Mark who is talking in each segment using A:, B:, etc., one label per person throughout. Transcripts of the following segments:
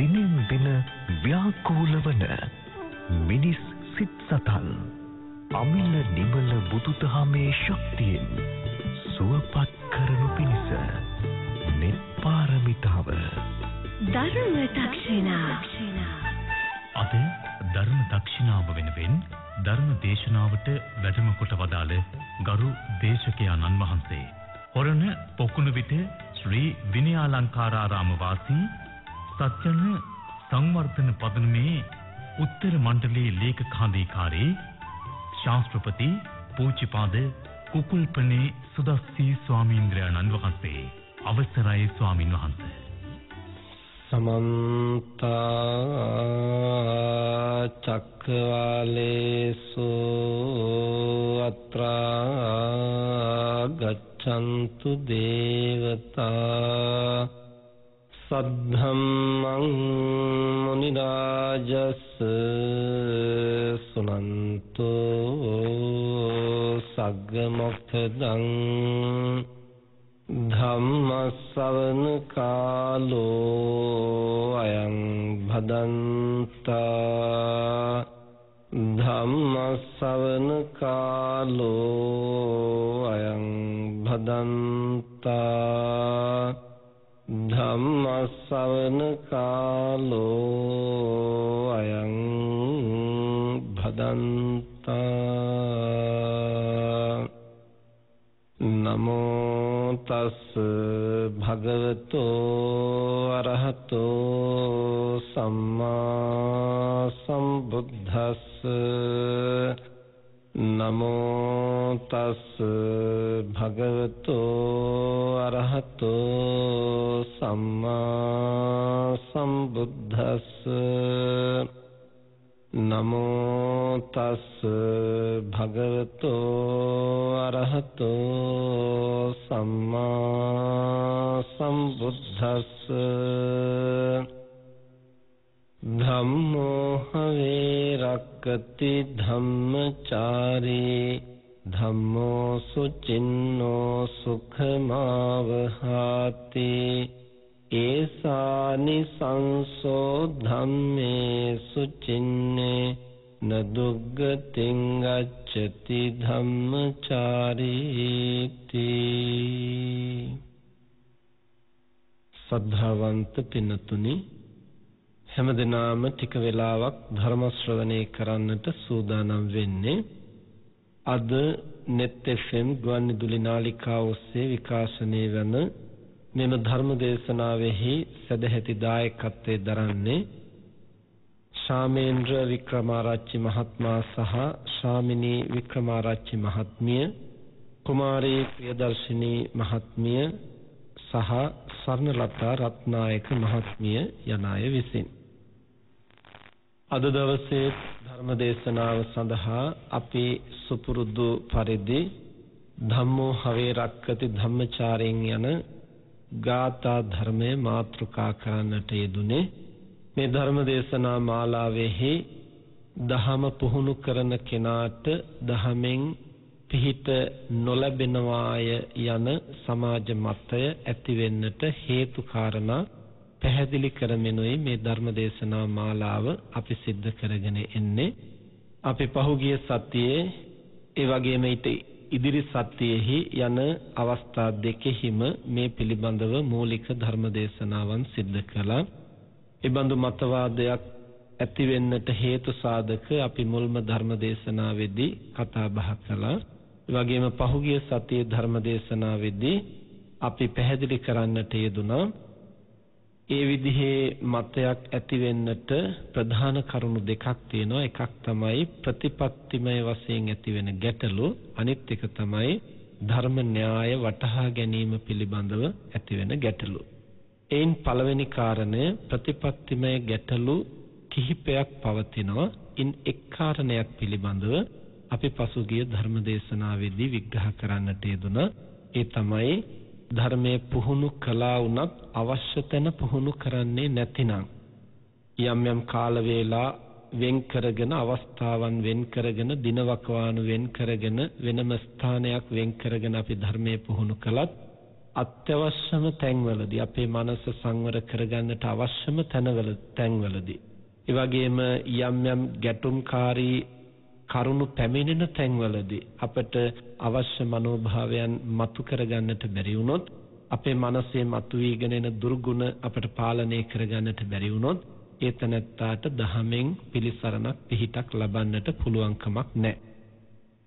A: දිනෙන් දින ව්‍යාකූල වන මිනිස් සිත් සතන් අමිල නිමල බුදුදහමේ ශක්තියෙන් සුවපත් කරනු පිණිස නෙත් පාරමිතාව
B: ධර්ම දක්ෂිනා.
C: අද ධර්ම දක්ෂිනාව වෙනුවෙන් ධර්ම දේශනාවට වැඩම කොට වදාළ ගරු දේශකයාණන් වහන්සේ හොරණ පොකුණු විට ශ්‍රී විනයාලංකාරාරාම වාසී සත්‍යන සංවර්ධන පදනමේ උත්තර මණ්ඩලයේ ලේකකාධිකාරී ශාස්ත්‍රපති පූජ්‍යපාද කුකුල්පනේ සුදස්සී ස්වාමීන්ද්‍රයාණන් වහන්සේ. අවසරයි ස්වාමින් වහන්සේ.
D: සමන්ත චක්කවාලේසු අත්‍රා ගච්ඡන්තු දේවතා සද්ධම්මං මුනි රාජස් සුනන්තු සග්ග මොක්ඛදං ධම්ම ශ්‍රවණ කාලෝ අයං භදන්තා ධම්ම ශ්‍රවණ කාලෝ අයං භදන්තා ධම්ම ශ්‍රවණ කාලෝ අයං භදන්තා. නමෝ තස් භගවතෝ අරහතෝ සම්මා සම්බුද්දස්ස. නමෝ තස් භගවතෝ අරහතෝ සම්මා සම්බුද්දස්ස. නමෝ තස් භගවතෝ අරහතෝ සම්මා සම්බුද්දස්ස. ධම්මෝ හවේ රක්කති ධම්මචාරී ධම්මෝ සුචින්නෝ සුඛමාවහාති. ඒසානි සංසෝ ධම්මේ සුචින්නේ නදුග්ගතින් ගච්ඡති ධම්මචාරීති. සද්ධාවන්ත පින්තුනි, හැමදෙනාම ටික වෙලාවක් ධර්ම ශ්‍රවණය කරන්නට සූදානම් වෙන්නේ. අද net FM ගුවන්විදුලි නාලිකාව ඔස්සේ විකාශනය වන මෙම ධර්ම දේශනාවෙහි සදැහැති දායකත්වයේ දරන්නේ ශාමේන්ද්‍ර වික්‍රමාරච්චි මහත්මයා සහ ශාමිනී වික්‍රමාරච්චි මහත්මිය, කුමාරී ප්‍රියදර්ශිනී මහත්මිය සහ ස්වර්ණලතා රත්නායක මහත්මිය යන අය විසින්. අද දවසේ ධර්ම දේශනාව සඳහා අපි සුපුරුදු පරිදි ධම්මෝ හවේ රක්කති ධම්මචාරෙන් යන ගාථා ධර්මය මාතෘකා කරන්නට යෙදුනේ. මේ ධර්ම දේශනා මාලාවෙහි දහම පුහුණු කරන කෙනාට දහමෙන් පිහිට නොලැබෙනවාය යන සමාජ මතය ඇති වෙන්නට හේතු කාරණා පැහැදිලි කරමිනුයි මේ ධර්ම දේශනා මාලාව අපි සිද්ධ කරගෙන එන්නේ. අපි පහුගිය සතියේ ඒ වගේම ඊට ඉදිරි සතියෙහි යන අවස්ථා දෙකෙහිම මේ පිළිබඳව මූලික ධර්ම දේශනාවන් සිද්ධ කළා. ඒ බඳු මතවාදයක් ඇති වෙන්නට හේතු සාධක අපි මුල්ම ධර්ම දේශනාවේදී කතා බහ කළා. ඒ වගේම පහුගිය සතියේ ධර්ම දේශනාවේදී අපි පැහැදිලි කරන්නට යෙදුනා ඒ විදිහේ මතයක් ඇති වෙන්නට ප්‍රධාන කරුණු දෙකක් තියෙනවා. එකක් තමයි ප්‍රතිපත්තිමය වශයෙන් ඇති වෙන ගැටලු, අනිත් එක තමයි ධර්ම න්‍යාය වටහා ගැනීම පිළිබඳව ඇති වෙන ගැටලු. එයින් පළවෙනි කාරණය ප්‍රතිපත්තිමය ගැටලු කිහිපයක් පවතිනවා. ඉන් එක් කාරණයක් පිළිබඳව අපි පසුගිය ධර්ම දේශනාවේදී විග්‍රහ කරන්නට යෙදුනා. ඒ තමයි ධර්මයේ පුහුණු කළා වුණත් අවශ්‍ය තැන පුහුණු කරන්නේ නැතිනම්, යම් යම් කාල වේලා වෙන් කරගෙන, අවස්ථාවන් වෙන් කරගෙන, දිනවකවානු වෙන් කරගෙන, වෙනම ස්ථානයක් වෙන් කරගෙන අපි ධර්මයේ පුහුණු කළත් අත්‍යවශ්‍යම තැන්වලදී අපේ මනස සංවර කරගන්නට අවශ්‍යම තැන්වලදී ඒ වගේම යම් යම් ගැටුම්කාරී කරුණු පැමිණෙන තැන්වලදී අපට අවශ්‍ය මනෝභාවයන් මතු කරගන්නට බැරි වුණොත්, අපේ මනසේ මතුවීගෙන එන දුර්ගුණ අපට පාලනය කරගන්නට බැරි වුණොත්, ඒ තැනැත්තාට දහමෙන් පිළිසරණක් පිහිටක් ලබන්නට පුළුවන්කමක් නැහැ.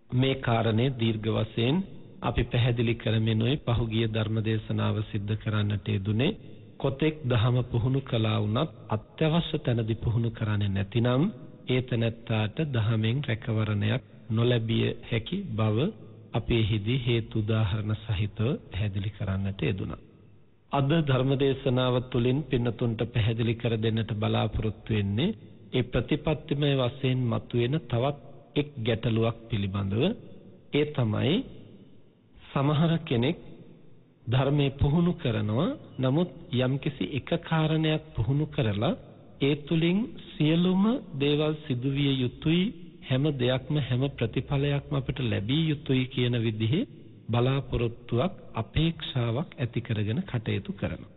D: මේ කාරණේ දීර්ඝ වශයෙන් අපි පැහැදිලි කරමිනුයි පහුගිය ධර්ම දේශනාව සිද්ධ කරන්නට යෙදුනේ. කොතෙක් දහම පුහුණු කළා වුණත් අත්‍යවශ්‍ය තැනදී පුහුණු කරන්නේ නැතිනම් ඒ තැනැත්තාට දහමෙන් රැකවරණයක් නොලැබිය හැකි බව අපි එහිදී හේතු උදාහරණ සහිතව පැහැදිලි කරන්නට යෙදුණා. අද ධර්ම දේශනාව තුළින් පින්නතුන්ට පැහැදිලි කර දෙන්නට බලාපොරොත්තු වෙන්නේ ඒ ප්‍රතිපත්තිමය වශයෙන් මතුවෙන තවත් එක් ගැටලුවක් පිළිබඳව. ඒ තමයි සමහර කෙනෙක් ධර්මයේ පුහුණු කරනවා, නමුත් යම්කිසි එක කාරණයක් පුහුණු කරලා ඒ තුලින් සියලුම දේවල් සිදුවිය යුතුයි, හැම දෙයක්ම හැම ප්‍රතිඵලයක්ම අපට ලැබිය යුතුයි කියන විදිහේ බලාපොරොත්තුවක් අපේක්ෂාවක් ඇති කරගෙන කටයුතු කරනවා.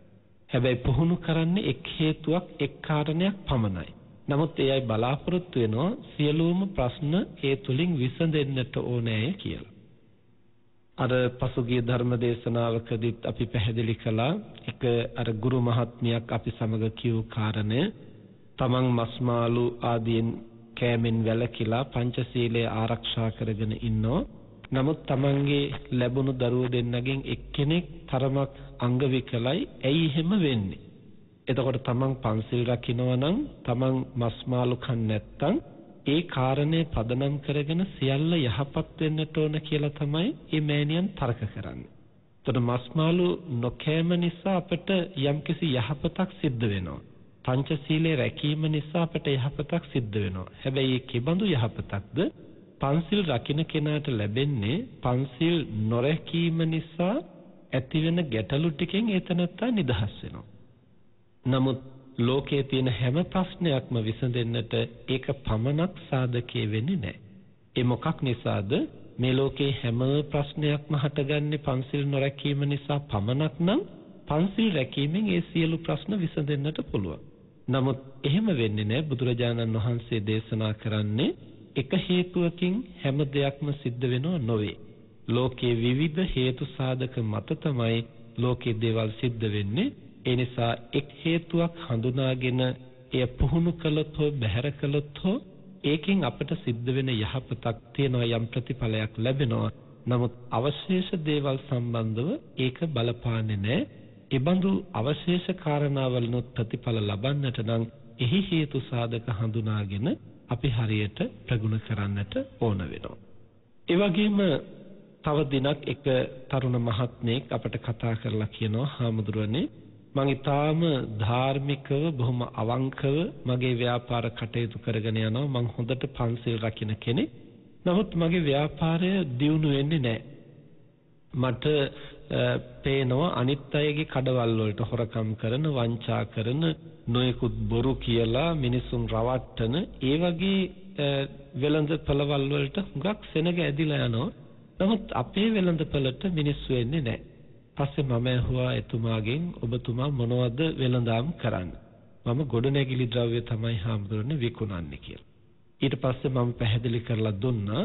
D: හැබැයි පුහුණු කරන්නේ එක් හේතුවක් එක් කාරණයක් පමණයි. නමුත් ඒ අය බලාපොරොත්තු වෙනවා සියලුම ප්‍රශ්න ඒ තුලින් විසඳෙන්නට ඕනෑය කියලා. අර පසුගිය ධර්ම දේශනාවකදීත් අපි පැහැදිලි කළා එක අර ගුරු මහත්මියක් අපි සමග කියූ කාරණය, තමන් මස් මාළු ආදීන් කෑමෙන් වැළකීලා පංචශීලය ආරක්ෂා කරගෙන ඉන්නෝ. නමුත් තමන්ගේ ලැබුණු දරුවෝ දෙන්නගෙන් එක්කෙනෙක් තරමක් අංග විකලයි. ඇයි එහෙම වෙන්නේ? එතකොට තමන් පන්සිල් රකින්නවා නම්, තමන් මස් මාළු කන්නේ නැත්තම් ඒ කාරණය පදනම් කරගෙන සියල්ල යහපත් වෙන්නට ඕන කියලා තමයි මේ මෑණියන් තර්ක කරන්නේ. එතකොට මස් මාළු නොකෑම නිසා අපට යම්කිසි යහපතක් සිද්ධ වෙනවා. පංචශීලයේ රැකීම නිසා අපට යහපතක් සිද්ධ වෙනවා. හැබැයි ඒ කෙබඳු යහපතක්ද? පන්සිල් රකින්න කෙනාට ලැබෙන්නේ පන්සිල් නොරැකීම නිසා ඇතිවෙන ගැටලු ටිකෙන් ඒ තැනත්තා නිදහස් වෙනවා. නමුත් ලෝකයේ තියෙන හැම ප්‍රශ්නයක්ම විසඳෙන්නට ඒක පමණක් සාධකයේ වෙන්නේ නැහැ. ඒ මොකක් නිසාද? මේ ලෝකයේ හැම ප්‍රශ්නයක්ම හටගන්නේ පන්සිල් නොරැකීම නිසා පමණක් නම් පන්සිල් රැකීමෙන් ඒ සියලු ප්‍රශ්න විසඳෙන්නට පුළුවන්. නමුත් එහෙම වෙන්නේ නැහැ. බුදුරජාණන් වහන්සේ දේශනා කරන්නේ එක හේතුවකින් හැම දෙයක්ම සිද්ධ වෙනව නොවේ. ලෝකයේ විවිධ හේතු සාධක මත තමයි ලෝකයේ දේවල් සිද්ධ වෙන්නේ. ඒ නිසා එක් හේතුවක් හඳුනාගෙන එය පුහුණු කළොත් හෝ බැහැර කළොත් හෝ ඒකෙන් අපට සිද්ධ වෙන යහපතක් තියෙනවා, යම් ප්‍රතිඵලයක් ලැබෙනවා. නමුත් අවශේෂ දේවල් සම්බන්ධව ඒක බලපාන්නේ නැහැ. ඒ බඳු අවශේෂ කාරණාවලිනුත් ප්‍රතිඵල ලබන්නට නම් එහි හේතු සාධක හඳුනාගෙන අපි හරියට ප්‍රගුණ කරන්නට ඕන වෙනවා. ඒ වගේම තව දිනක් එක තරුණ මහත්මයෙක් අපට කතා කරලා කියනවා, හාමුදුරුවනේ මං ඊටාම ධාර්මිකව බොහොම අවංකව මගේ ව්‍යාපාර කටයුතු කරගෙන යනවා. මං හොඳට පන්සිල් රකින්න කෙනෙක්. නමුත් මගේ ව්‍යාපාරය දියුණු වෙන්නේ නැහැ. මට පේනවා අනිත් අයගේ කඩවල් වලට හොරකම් කරන, වංචා කරන, නොයෙකුත් බොරු කියලා මිනිසුන් රවට්ටන ඒ වගේ වෙළඳ පළවල් වලට හුඟක් සෙනග ඇදිලා යනවා. නමුත් අපේ වෙළඳ පළට මිනිස්සු එන්නේ නැහැ. පස්සේ මම ඇහුවා එතුමාගෙන්, ඔබතුමා මොනවද වෙළඳාම් කරන්නේ? මම ගොඩනැගිලි ද්‍රව්‍ය තමයි හාමුදුරනේ විකුණන්නේ කියලා. ඊට පස්සේ මම පැහැදිලි කරලා දුන්නා,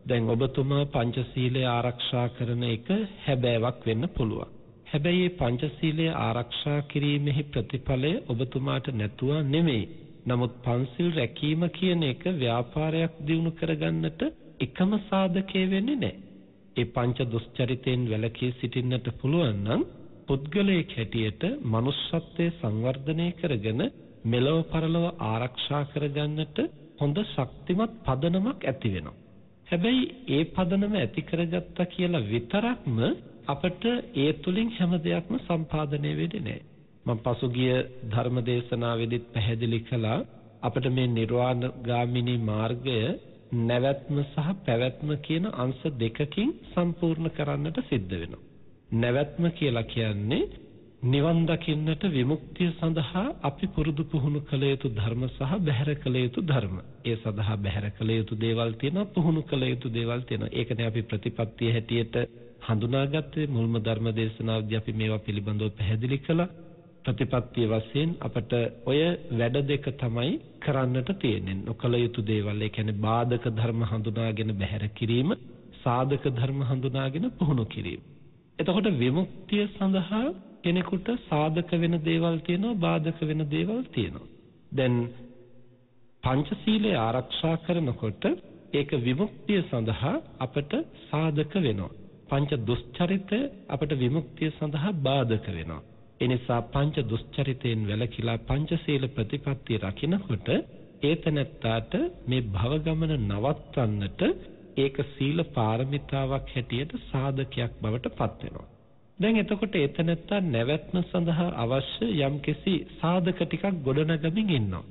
D: දැන් ඔබතුමා පංචශීලය ආරක්ෂා කරන එක හැබෑවක් වෙන්න පුළුවන්. හැබැයි මේ පංචශීලය ආරක්ෂා කිරීමෙහි ප්‍රතිඵලය ඔබතුමාට නැතුව නෙමෙයි. නමුත් පංචශීල රැකීම කියන එක ව්‍යාපාරයක් දියුණු කරගන්නට එකම සාධකය වෙන්නේ නැහැ. ඒ පංච දුස්චරිතෙන් වැළකී සිටින්නට පුළුවන් නම් පුද්ගලයෙක් හැටියට මනුෂ්‍යත්වයේ සංවර්ධනය කරගෙන මෙලොව පරලොව ආරක්ෂා කරගන්නට හොඳ ශක්තිමත් පදනමක් ඇති වෙනවා. හැබැයි ඒ පදනම ඇති කරගත්තා කියලා විතරක්ම අපට ඒ තුලින් හැම දෙයක්ම සම්පාදනය වෙන්නේ නැහැ. මම පසුගිය ධර්ම දේශනාවේදීත් පැහැදිලි කළා, අපට මේ නිර්වාණ ගාමිනී මාර්ගය නැවැත්ම සහ පැවැත්ම කියන අංශ දෙකකින් සම්පූර්ණ කරන්නට සිද්ධ වෙනවා. නැවැත්ම කියලා කියන්නේ නිවන් දකින්නට විමුක්තිය සඳහා අපි පුරුදු පුහුණු කළ යුතු ධර්ම සහ බැහැර කළ යුතු ධර්ම. ඒ සඳහා බැහැර කළ යුතු දේවල් තියෙනවා, පුහුණු කළ යුතු දේවල් තියෙනවා. ඒකනේ අපි ප්‍රතිපත්තිය හැටියට හඳුනාගත්තේ. මුල්ම ධර්ම දේශනාවේදී අපි මේවා පිළිබඳව පැහැදිලි කළා. ප්‍රතිපත්තිය වශයෙන් අපට ඔය වැඩ දෙක තමයි කරන්නට තියෙන්නේ. නොකල යුතු දේවල්, ඒ කියන්නේ බාධක ධර්ම හඳුනාගෙන බැහැර කිරීම, සාධක ධර්ම හඳුනාගෙන පුහුණු කිරීම. එතකොට විමුක්තිය සඳහා කෙනෙකුට සාධක වෙන දේවල් තියෙනවා, බාධක වෙන දේවල් තියෙනවා. දැන් පංචශීලය ආරක්ෂා කරනකොට ඒක විමුක්තිය සඳහා අපට සාධක වෙනවා. පංච දුස්චරිතය අපට විමුක්තිය සඳහා බාධක වෙනවා. ඒ නිසා පංච දුස්චරිතයෙන් වැළකීලා පංචශීල ප්‍රතිපත්තිය රකිනකොට ඒ තැනැත්තාට මේ භව ගමන නවත්වන්නට ඒක සීල පාරමිතාවක් හැටියට සාධකයක් බවට පත් වෙනවා. දැන් එතකොට ඒ තැනැත්තා නැවැත්ම සඳහා අවශ්‍ය යම්කිසි සාධක ටිකක් ගොඩනගමින් ඉන්නවා.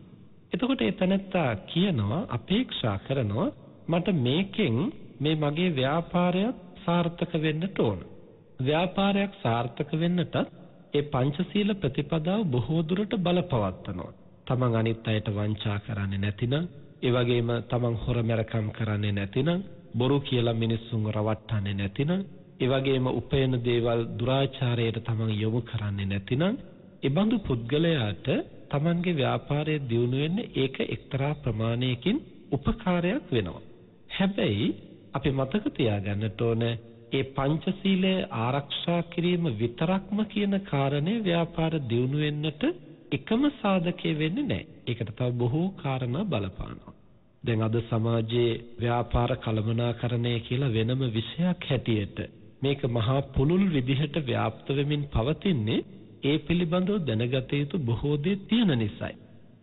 D: එතකොට ඒ තැනැත්තා කියනවා, අපේක්ෂා කරනවා මට මේකෙන් මේ මගේ ව්‍යාපාරයත් සාර්ථක වෙන්නට ඕන. ව්‍යාපාරයක් සාර්ථක වෙන්නටත් ඒ පංචශීල ප්‍රතිපදාව බොහෝ දුරට බලපවත්වනවා. තමන් අනිත් අයට වංචා කරන්නේ නැතිනම්, ඒ වගේම තමන් හොර මැරකම් කරන්නේ නැතිනම්, බොරු කියලා මිනිස්සුන්ව රවට්ටන්නේ නැතිනම්, ඒ වගේම උපයන දේවල් දුරාචාරයට තමන් යොමු කරන්නේ නැතිනම්, ඒ බඳු පුද්ගලයාට තමන්ගේ ව්‍යාපාරය දියුණු වෙන්න ඒක එක්තරා ප්‍රමාණයකින් උපකාරයක් වෙනවා. හැබැයි අපි මතක තියාගන්නට ඕන ඒ පංචශීලය ආරක්ෂා කිරීම විතරක්ම කියන කාරණය ව්‍යාපාර දියුණු වෙන්නට එකම සාධකය වෙන්නේ නැහැ. ඒකට තව බොහෝ කාරණා බලපානවා. දැන් අද සමාජයේ ව්‍යාපාර කළමනාකරණය කියලා වෙනම විෂයක් හැටියට මේක මහා පුළුල් විදිහට ව්‍යාප්ත වෙමින් පවතින්නේ ඒ පිළිබඳව දැනගත යුතු බොහෝ දේ තියෙන නිසායි.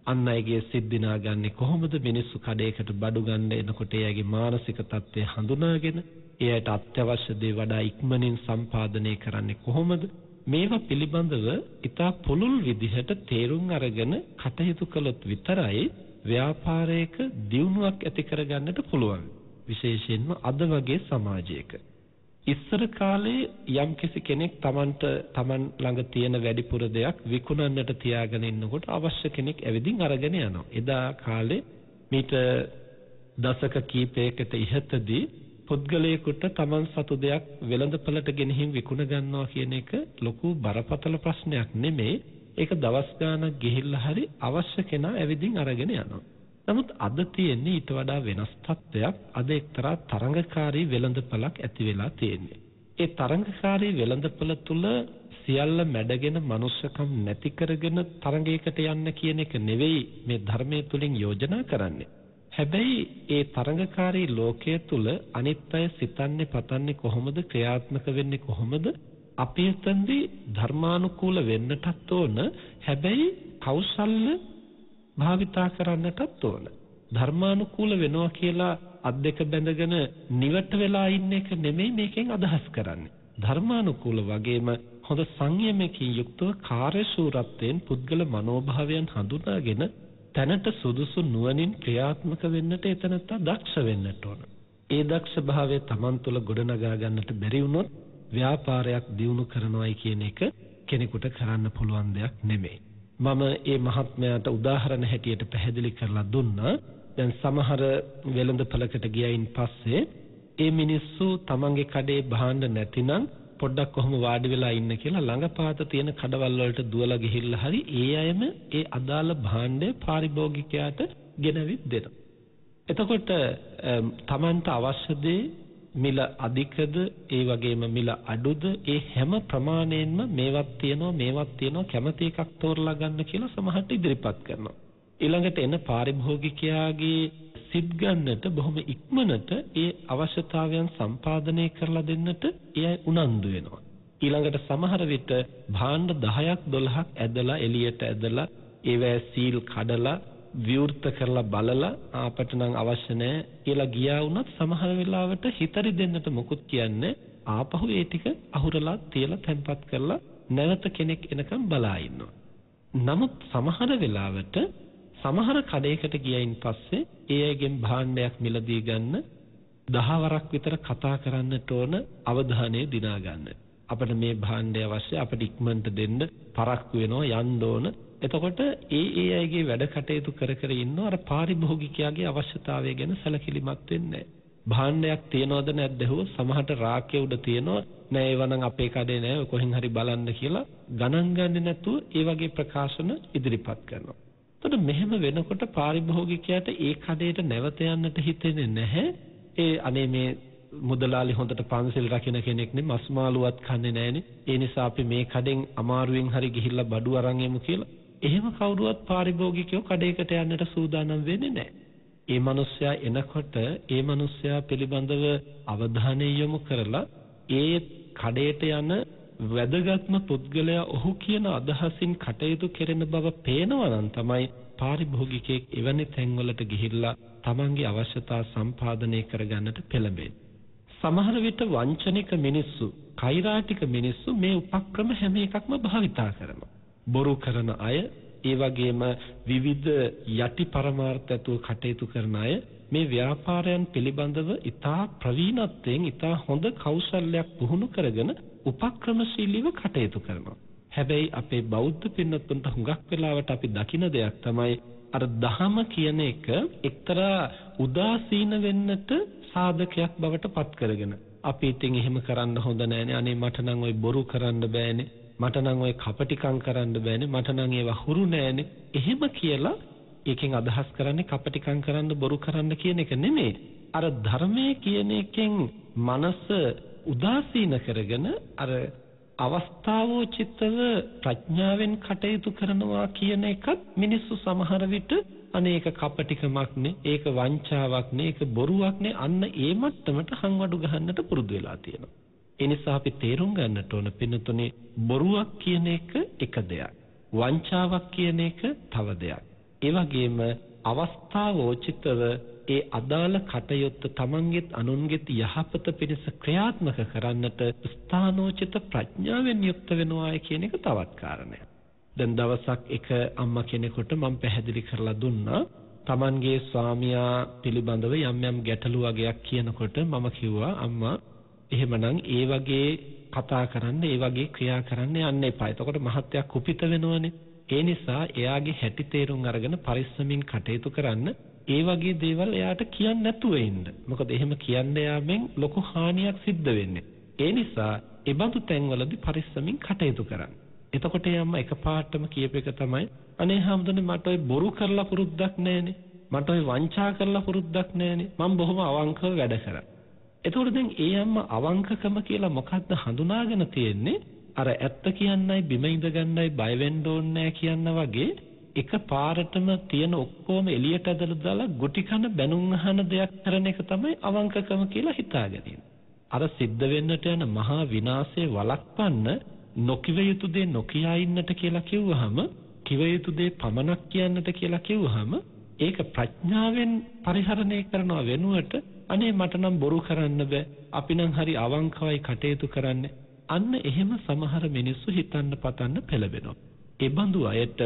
D: අන් අයගේ සිත් දිනාගන්නේ කොහොමද? මිනිස්සු කඩේකට බඩු ගන්න එනකොට ඒ අයගේ මානසික තත්ත්වය හඳුනාගෙන ඒ අයට අත්‍යවශ්‍ය දේ වඩා ඉක්මනින් සම්පාදනය කරන්නේ කොහොමද? මේවා පිළිබඳව ඉතා පුළුල් විදිහට තේරුම් අරගෙන කටයුතු කළොත් විතරයි ව්‍යාපාරයක දියුණුවක් ඇති කරගන්නට පුළුවන්. විශේෂයෙන්ම අද වගේ සමාජයක. ඉස්සර කාලේ යම්කිසි කෙනෙක් තමන්ට තමන් ළඟ තියෙන වැඩිපුර දෙයක් විකුණන්නට තියාගෙන ඉන්නකොට අවශ්‍ය කෙනෙක් ඇවිදින් අරගෙන යනවා. එදා කාලේ මීට දශක කීපයකට ඉහතදී පුද්ගලයෙකුට තමන් සතු දෙයක් වෙළඳපළට ගෙනihin විකුණ ගන්නවා කියන එක ලොකු බරපතල ප්‍රශ්නයක් නෙමෙයි. ඒක දවස් ගාණක් ගිහිල්ලා හරි අවශ්‍ය කෙනා ඇවිදින් අරගෙන යනවා. නමුත් අද තියෙන්නේ ඊට වඩා වෙනස් තත්ත්වයක්. අද එක්තරා තරඟකාරී වෙළඳපළක් ඇති වෙලා තියෙන්නේ. ඒ තරඟකාරී වෙළඳපළ තුල සියල්ල මැඩගෙන මනුෂ්‍යකම් නැති කරගෙන තරඟයකට යන්න කියන එක නෙවෙයි මේ ධර්මයේ තුලින් යෝජනා කරන්නේ. හැබැයි ඒ තරඟකාරී ලෝකය තුල අනිත් අය සිතන්නේ පතන්නේ කොහොමද, ක්‍රියාත්මක වෙන්නේ කොහොමද, අපි එතනදී ධර්මානුකූල වෙන්නටත් ඕන. හැබැයි කෞශල්‍ය භාවිතා කරන්නටත් ඕන. ධර්මානුකූල වෙනවා කියලා අත් දෙක බැඳගෙන නිවට වෙලා ඉන්න එක නෙමෙයි මේකෙන් අදහස් කරන්නේ. ධර්මානුකූල වගේම හොඳ සංයමයකින් යුක්තව කාර්යශූරත්වයෙන් පුද්ගල මනෝභාවයන් හඳුනාගෙන තැනට සුදුසු නුවණින් ක්‍රියාත්මක වෙන්නට එතනත්තා දක්ෂ වෙන්නට ඕන. ඒ දක්ෂ භාවය Taman තුළ ගොඩනගා ගන්නට බැරි වුණොත් ව්‍යාපාරයක් දියුණු කරනවයි කියන එක කෙනෙකුට කරන්න පුළුවන් දෙයක් නෙමෙයි. මම මේ මහත්මයාට උදාහරණ හැටියට පැහැදිලි කරලා දුන්නා. දැන් සමහර වෙළඳපළකට ගියයින් පස්සේ ඒ මිනිස්සු තමන්ගේ කඩේ භාණ්ඩ නැතිනම් පොඩ්ඩක් කොහොම වාඩි වෙලා ඉන්න කියලා ළඟපාත තියෙන කඩවල් වලට දුවලා ගිහිල්ලා හරි ඒ අයම ඒ අදාළ භාණ්ඩය පාරිභෝගිකයාට ගෙනවිත් දෙනවා. එතකොට තමන්ට අවශ්‍ය දේ මිල අධිකද ඒ වගේම මිල අඩුද ඒ හැම ප්‍රමාණයෙන්ම මේවත් තියෙනවා මේවත් තියෙනවා කැමති එකක් තෝරලා ගන්න කියලා සමහරට ඉදිරිපත් කරනවා. ඊළඟට එන පාරිභෝගිකයාගේ සිත් ගන්නට බොහොම ඉක්මනට ඒ අවශ්‍යතාවයන් සම්පාදනය කරලා දෙන්නට ඒ අය උනන්දු වෙනවා. ඊළඟට සමහර විට භාණ්ඩ 10ක් 12ක් ඇදලා එළියට ඇදලා ඒවැ සීල් කඩලා විවෘත කරලා බලලා අපට නම් අවශ්‍ය නැහැ කියලා ගියා වුණත් සමහර වෙලාවට හිතරි දෙන්නට මොකුත් කියන්නේ ආපහු ඒ ටික අහුරලා තියලා තැන්පත් කරලා නැවත කෙනෙක් එනකම් බලා ඉන්නවා. නමුත් සමහර වෙලාවට සමහර කඩේකට ගියයින් පස්සේ ඒ අයගෙන් භාණ්ඩයක් මිලදී ගන්න 10 වරක් විතර කතා කරන්නට ඕන අවධානය දිනා ගන්න. අපිට මේ භාණ්ඩය අවශ්‍ය අපිට ඉක්මනට දෙන්න පරක්කු වෙනවා යන්න ඕන. එතකොට ඒ ඒ අයගේ වැඩ කටයුතු කර කර ඉන්නවා අර පාරිභෝගිකයාගේ අවශ්‍යතාවය ගැන සැලකිලිමත් වෙන්නේ නැහැ. භාණ්ඩයක් තියනවද නැද්ද ඇහුවොත් සමහරට රාක්කේ උඩ තියෙනවා, නෑ ඒවා නම් අපේ කඩේ නෑ, ඔය කොහෙන් හරි බලන්න කියලා ගණන් ගන්නේ නැතුව ඒ වගේ ප්‍රකාශන ඉදිරිපත් කරනවා. එතකොට මෙහෙම වෙනකොට පාරිභෝගිකයාට ඒ කඩේට නැවත යන්නට හිතෙන්නේ නැහැ. ඒ අනේ මේ මුදලාලි හොඳට පන්සිල් රකින්න කෙනෙක් නේ, මස් මාළුවත් කන්නේ නෑනේ, ඒ නිසා අපි මේ කඩෙන් අමාරුවෙන් හරි ගිහිල්ලා බඩු අරන් එමු කියලා. එහෙම කවුරුවත් පාරිභෝගිකයෝ කඩේකට යන්නට සූදානම් වෙන්නේ නෑ. ඒ මිනිස්සයා එනකොට ඒ මිනිස්සයා පිළිබඳව අවධානය යොමු කරලා ඒ කඩේට යන වැදගත්ම පුද්ගලයා ඔහු කියන අදහසින් කටයුතු කෙරෙන බව පේනවා නම් තමයි පාරිභෝගිකයෙක් එවැනි තැන්වලට ගිහිල්ලා තමන්ගේ අවශ්‍යතා සම්පාදනය කරගන්නට පෙළඹෙන්නේ. සමහර විට වංචනික මිනිස්සු, කෛරාටික මිනිස්සු මේ උපක්‍රම හැම එකක්ම භාවිතා කරනවා. බොරු කරන අය, ඒ වගේම විවිධ යටි පරමාර්ථ ඇතුව කටයුතු කරන අය මේ ව්‍යාපාරයන් පිළිබඳව ඉතා ප්‍රවීණත්වයෙන්, ඉතා හොඳ කෞශල්‍යයක් පුහුණු කරගෙන උපක්‍රමශීලීව කටයුතු කරනවා. හැබැයි අපේ බෞද්ධ පින්වත්තුන්ට හුඟක් වෙලාවට අපි දකින දෙයක් තමයි අර දහම කියන එක එක්තරා උදාසීන වෙන්නට සාධකයක් බවට පත් කරගෙන, අපි ඉතින් එහෙම කරන්න හොඳ නෑනේ, අනේ මට නම් ඔය බොරු කරන්න බෑනේ, මට නම් ඔය කපටිකම් කරන්න බෑනේ, මට නම් ඒවා හුරු නෑනේ, එහෙම කියලා ඒකෙන් අදහස් කරන්නේ කපටිකම් කරන්න බොරු කරන්න කියන එක නෙමෙයි. අර ධර්මයේ කියන එකෙන් මනස උදාසීන කරගෙන අර අවස්ථාවෝචිතව ප්‍රඥාවෙන් කටයුතු කරනවා කියන එකත් මිනිස්සු සමහර විට අනේ ඒක කපටිකමක් නේ, ඒක වංචාවක් නේ, ඒක බොරුවක් නේ, අන්න ඒ මට්ටමට හංවඩු ගහන්නට පුරුදු වෙලා තියෙනවා. ඒ නිසා අපි තේරුම් ගන්නට ඕන පින්නතුනේ, බොරුවක් කියන එක එක දෙයක්, වංචාවක් කියන එක තව දෙයක්. ඒ වගේම අවස්ථාවෝචිතව ඒ අදාළ කටයුත්ත තමන්ගෙත් අනුන්ගෙත් යහපත පිණිස ක්‍රියාත්මක කරන්නට ස්ථානෝචිත ප්‍රඥාවෙන් යුක්ත වෙනවාය කියන එක තවත් කාරණයක්. දැන් දවසක් එක අම්මා කෙනෙකුට මම පැහැදිලි කරලා දුන්නා තමන්ගේ ස්වාමියා පිළිබඳව යම් යම් ගැටලු වගේක් කියනකොට මම කිව්වා, අම්මා එහෙමනම් ඒ වගේ කතා කරන්න, ඒ වගේ ක්‍රියා කරන්න යන්න එපා. එතකොට මහත්තයා කුපිත වෙනවනේ. ඒ නිසා එයාගේ හැටි තේරුම් අරගෙන පරිස්සමින් කටයුතු කරන්න. ඒ වගේ දේවල් එයාට කියන්න නැතුව ඉන්න. මොකද එහෙම කියන්න යාමෙන් ලොකු හානියක් සිද්ධ වෙන්නේ. ඒ නිසා ඒ බඳු තැන්වලදී පරිස්සමින් කටයුතු කරන්න. එතකොට ඒ අම්මා එකපාරටම කියප එක තමයි, අනේ හාමුදුරනේ මට ඔය බොරු කරලා පුරුද්දක් නෑනේ, මට ඔය වංචා කරලා පුරුද්දක් නෑනේ, මම බොහොම අවංකව වැඩ කරා. එතකොට දැන් ඒ අම්මා අවංකකම කියලා මොකද්ද හඳුනාගෙන තියෙන්නේ? අර ඇත්ත කියන්නයි බිම ඉඳ ගන්නයි බය වෙන්න ඕනේ නෑ කියන වගේ එක පාරටම තියෙන ඔක්කොම එළියට ඇදලා දාලා ගුටි කන බැනුම් අහන දෙයක් කරන එක තමයි අවංකකම කියලා හිතාගෙන ඉන්නේ. අර සිද්ධ වෙන්නට යන මහා විනාශය වළක්වන්න නොකිව යුතු දේ නොකියා ඉන්නට කියලා කිව්වහම, කිව යුතු දේ පමණක් කියන්නට කියලා කිව්වහම ඒක ප්‍රඥාවෙන් පරිහරණය කරනව වෙනුවට අනේ මට නම් බොරු කරන්න බෑ, අපි නම් හරි අවංකවයි කටයුතු කරන්නේ, අන්න එහෙම සමහර මිනිස්සු හිතන්න පතන්න පෙළඹෙනවා. ඒ බඳු අයට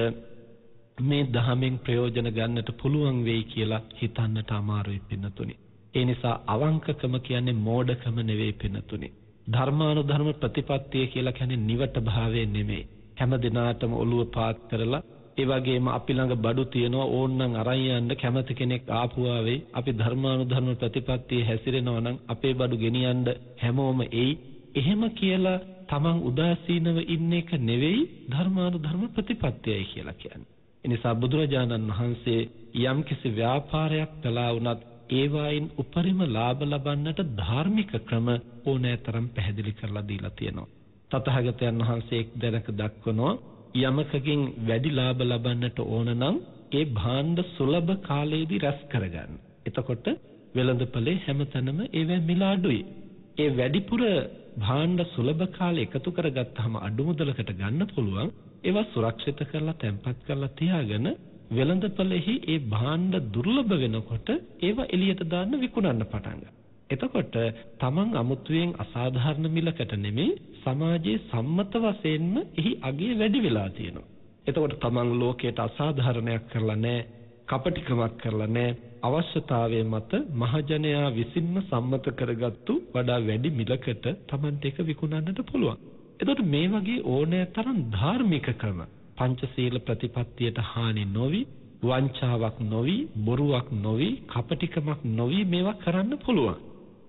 D: මේ දහමෙන් ප්‍රයෝජන ගන්නට පුළුවන් වෙයි කියලා හිතන්නට අමාරුයි පින්නතුනි. ඒ නිසා අවංකකම කියන්නේ මෝඩකම නෙවෙයි පින්නතුනි. ධර්මානුධර්ම ප්‍රතිපත්තිය කියලා කියන්නේ නිවට භාවය නෙමෙයි. හැම දිනාටම ඔළුව පාත් කරලා, ඒ වගේම අපි ළඟ බඩු තියෙනවා ඕන්නම් අරන් යන්න කැමති කෙනෙක් ආපුවා වෙයි, අපි ධර්මානුධර්ම ප්‍රතිපත්තියේ හැසිරෙනවා නම් අපේ බඩු ගෙනියන්න හැමෝම එයි, එහෙම කියලා තමන් උදාසීනව ඉන්න එක නෙවෙයි ධර්මානුධර්ම ප්‍රතිපත්තියයි කියලා කියන්නේ. ඒ නිසා බුදුරජාණන් වහන්සේ යම්කිසි ව්‍යාපාරයක් කළා වුණත් ඒ වයින් උපරිම ලාභ ලබන්නට ධාර්මික ක්‍රම ඕනෑතරම් පැහැදිලි කරලා දීලා තියෙනවා. තථාගතයන් වහන්සේ එක් දැනක දක්වනවා, යමකකින් වැඩි ලාභ ලබන්නට ඕන නම් ඒ භාණ්ඩ සුලභ කාලයේදී රැස් කරගන්න. එතකොට වෙළඳපොලේ හැමතැනම ඒවැ මිල අඩුයි. ඒ වැඩිපුර භාණ්ඩ සුලභ කාලේ එකතු කරගත්තාම අඩු මුදලකට ගන්න පුළුවන්. ඒවා සුරක්ෂිත කරලා තැන්පත් කරලා තියාගෙන වෙළඳපොළෙහි ඒ භාණ්ඩ දුර්ලභ වෙනකොට ඒවා එළියට දාන්න විකුණන්න පටන් ගන්නවා. එතකොට තමන් අමුතුවෙන් අසාධාරණ මිලකට නෙමෙයි, සමාජයේ සම්මත වශයෙන්ම එහි අගය වැඩි වෙලා තියෙනවා. එතකොට තමන් ලෝකයට අසාධාරණයක් කරලා නැහැ, කපටිකමක් කරලා නැහැ. අවශ්‍යතාවය මත මහජනයා විසින්ම සම්මත කරගත්තු වඩා වැඩි මිලකට තමන්ට ඒක විකුණන්නට පුළුවන්. එතකොට මේ වගේ ඕනෑ තරම් ධාර්මික ක්‍රම, පංචශීල ප්‍රතිපත්තියට හානි නොවි, වංචාවක් නොවි, බොරුවක් නොවි, කපටිකමක් නොවි මේවා කරන්න පුළුවන්.